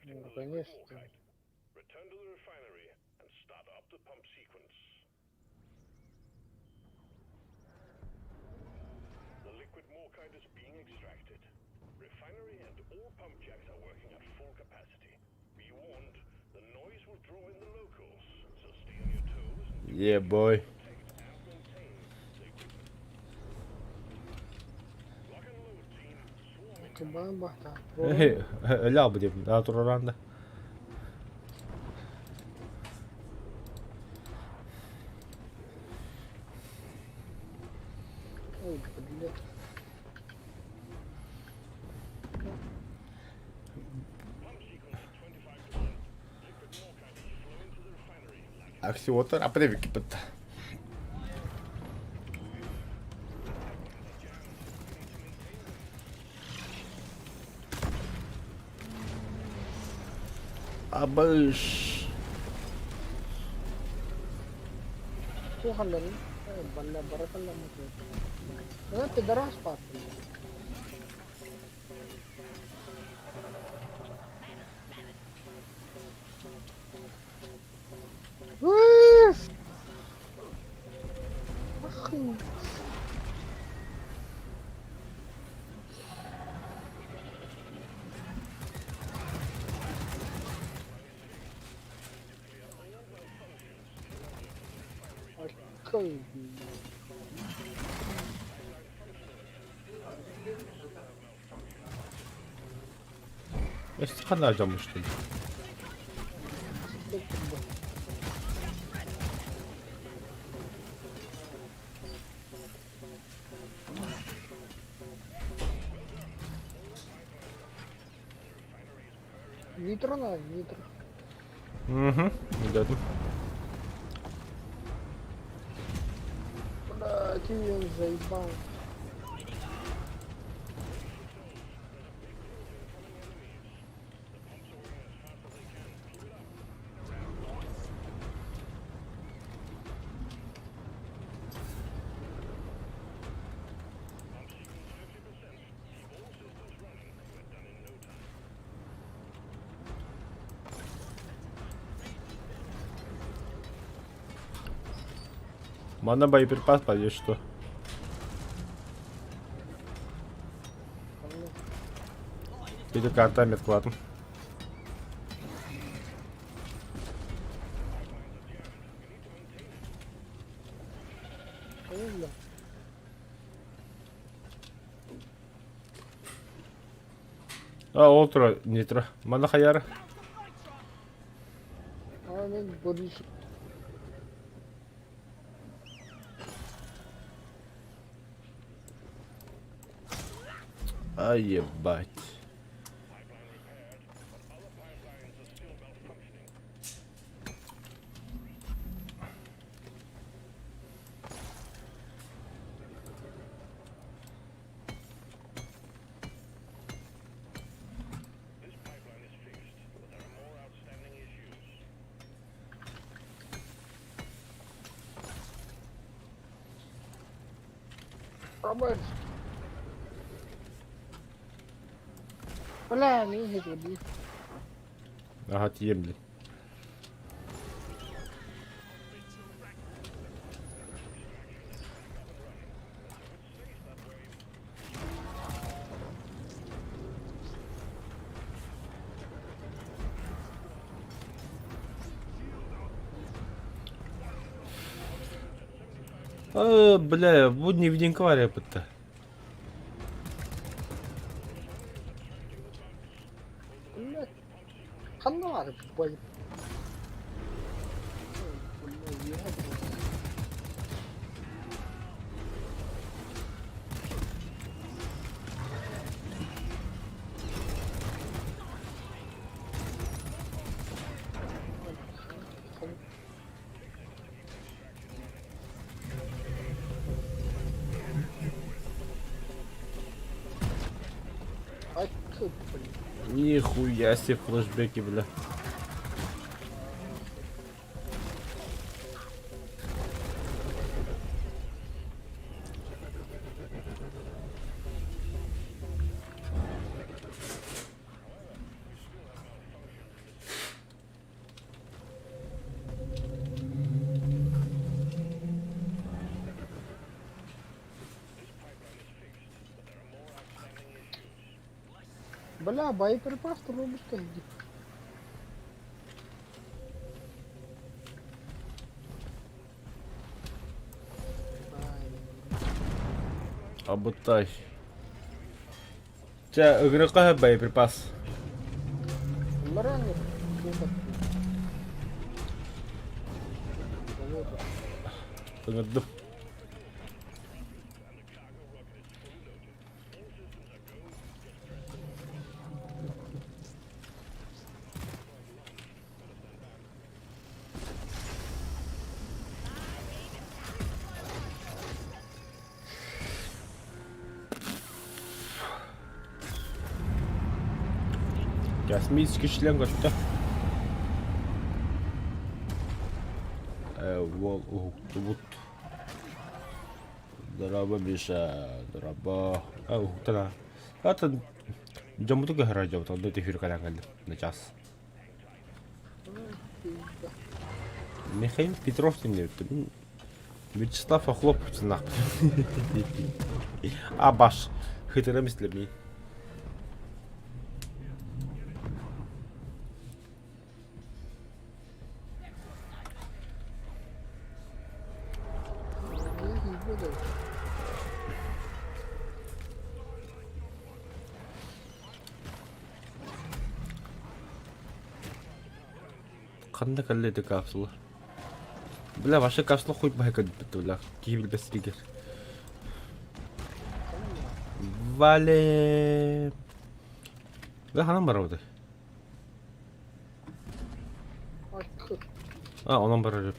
Наконец-то. Yeah, boy. Кыбаан бахта. Өлө албы диэбин. Аа тураран да. Ой, блядь. Аксиотор апревикипет. Абыш. Туох алларын балла баракалламмыт. Пидорас папа. Өссө ханна дьоммуштун? Нитро на нитро. Угу, идет. Бля, ты ее заебал. Манна боеприпас пойдешь что? Или карта медклад. А, ол тура нитро. Манна хаяр. А ебать. Роберт. Бля, не иһит Ага, тием, блин. А, бля, бу невидимка var yapıttı. Бля, ханна баар бой. Бля, ебать. Ай, блин. Нихуя себе флешбеки, бля. Бля, боеприпас туруорбут киһи. Абытай. Чэ, ыгырыкка боеприпас. Ыҥырдым. Космический шлем көстө. Уол уһуктубут. Дорообо, Миша, дорообо. А, уһуктан а. Атын дьоммуту көһөрөр дьоммут, онно түһүр кэлэн кэллим. Начаас. Михаил Петров диэн Вячеслав Охлопов А баш хытырым истилэбин. Ханна кэллэ ити капсула? Бля, ваша капсула хуй баһа кэлбит бля. Киһи билбэт сиригэр. Вале. Бля, ханан барабыт? А, онон барар эбит.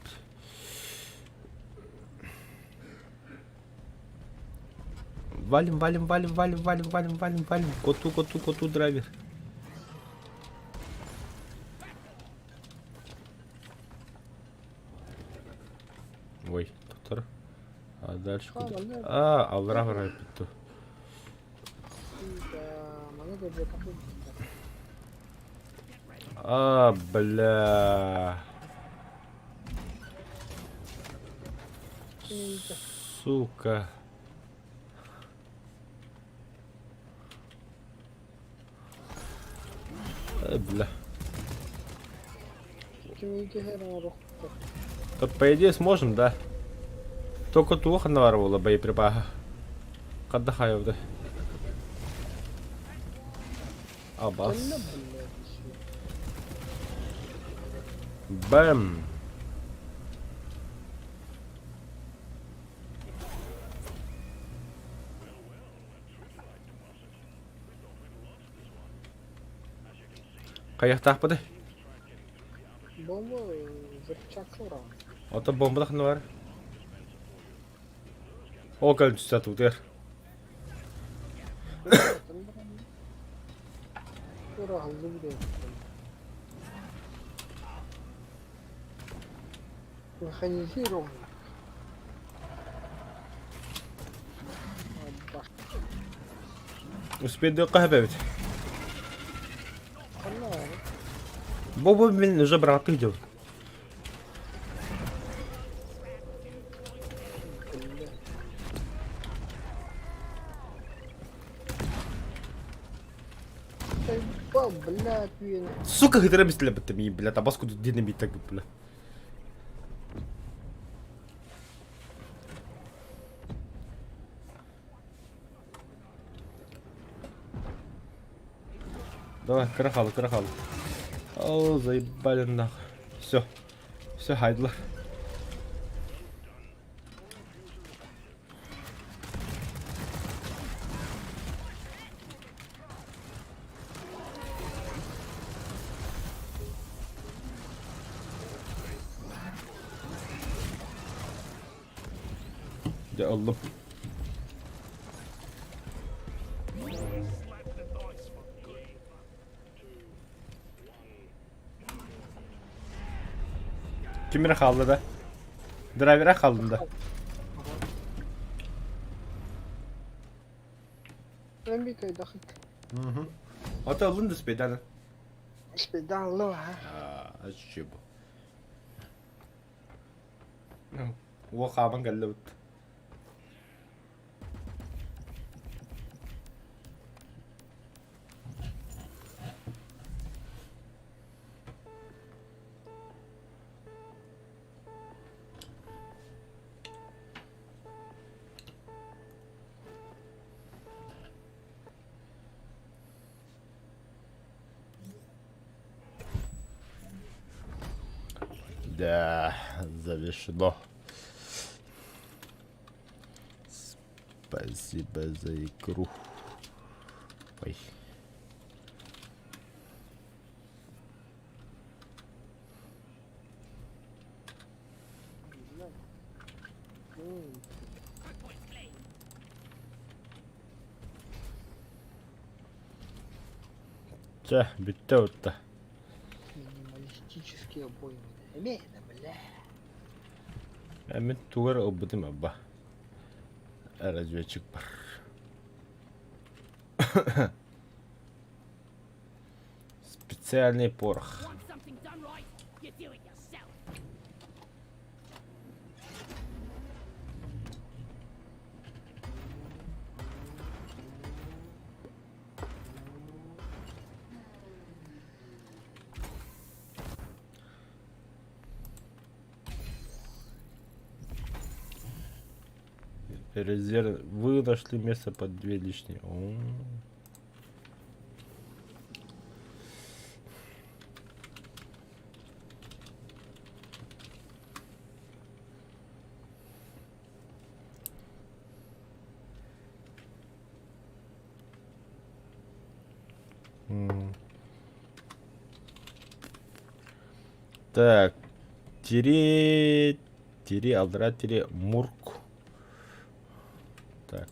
Валим, валим, валим, валим, валим, валим, валим, валим. Коту, коту, коту, драйвер. Ой, доктор. А дальше куда? А, аллара барар эбит. А, бля. Сука. Э, бля. То, по идее, сможем, да? Только туох наварвала боеприпаха. Отдыхаю, да. Абас. Бэм! Хайахтаахпыты? Бомба взрывчатка Ото бомба бар. Ол кэлэн түстэ тутуйар. Механизирован. Успейдыахха сөп эбит. Бу мин уже бырааттыы дьыл. Сука, хытыра бистилэбиттэ миин, бля, табас кудук динамит бля. Давай, кыра хаалы, кыра хаалы. О, заебали нахуй. Все, все, хайдылар. Дьэ ыллым. Ким эрэ хаалла да? Драйвера хааллын да? Ото ыллын да спейдан. Спейдан А, чебо. Уо хааман кэллэбит. Да, завершено. Спасибо за игру. Ой. Чэ, бүттэ утта. Минималистические обои. Эмиэ да бля. Мин тугу эрэ ылбытым абба. Разведчик бар. Специальный порох. Резерв. Вы нашли место под две лишние. О. Так, тире, тире, алдра, тире, мурк. Так.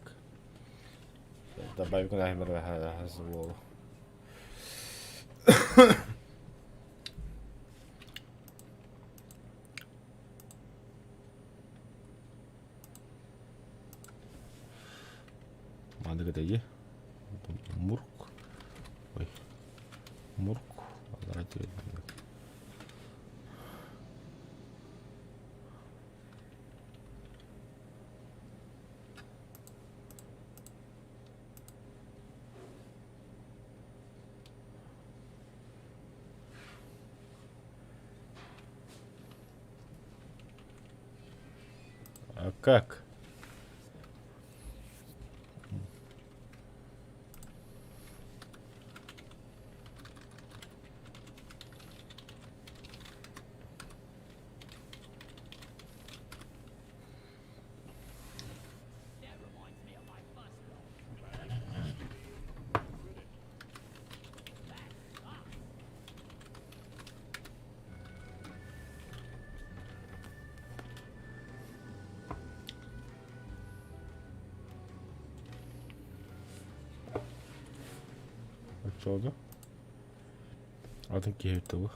Добавим куда Маннык этэйи. Мурк. Ой. Мурк. Аллара А как? Оччоҕо атын киһи тылы.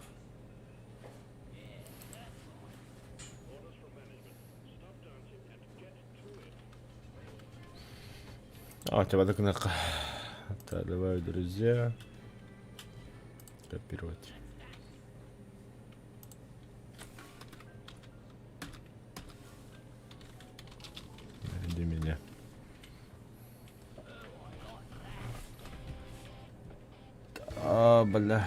А, тебя так на Так, давай, друзья. Копировать. Найди меня. А, бля.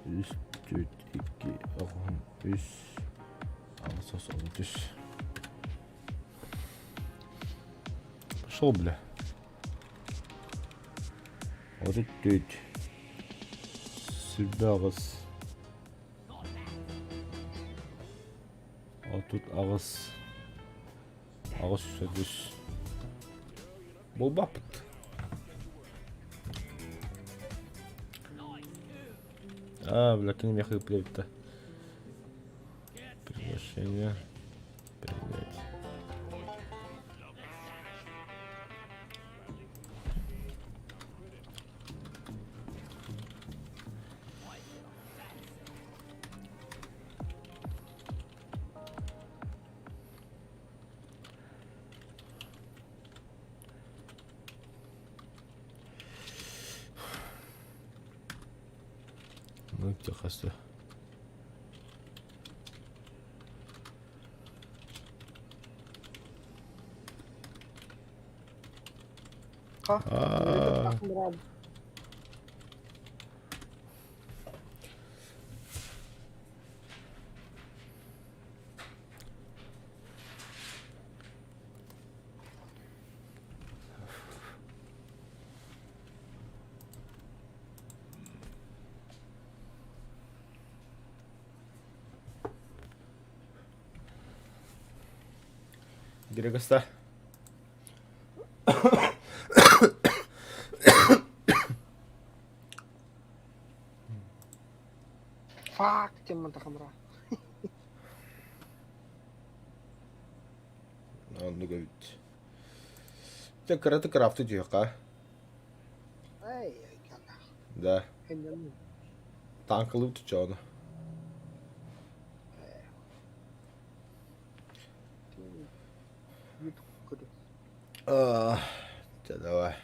Үс, түөрт, икки, оҕуһун, үс, аҕыс, отут үс. Пошел, бля. 34. Сүүрбэ аҕыс. 38. 8 үс. Буолбаппыт. А, бля, кини миэхэ ыыппыта. Приглашение. Принять. Ну, тихо, Аа. Грегоста. Fuck, диэн тахамра. Оннук эбит. Дьэ кыратык крафты түһүөххэ. Эй, кэллэх. Да. Эннем. Танкалыы тучоону. Ютуб көрү. Дьэ давай.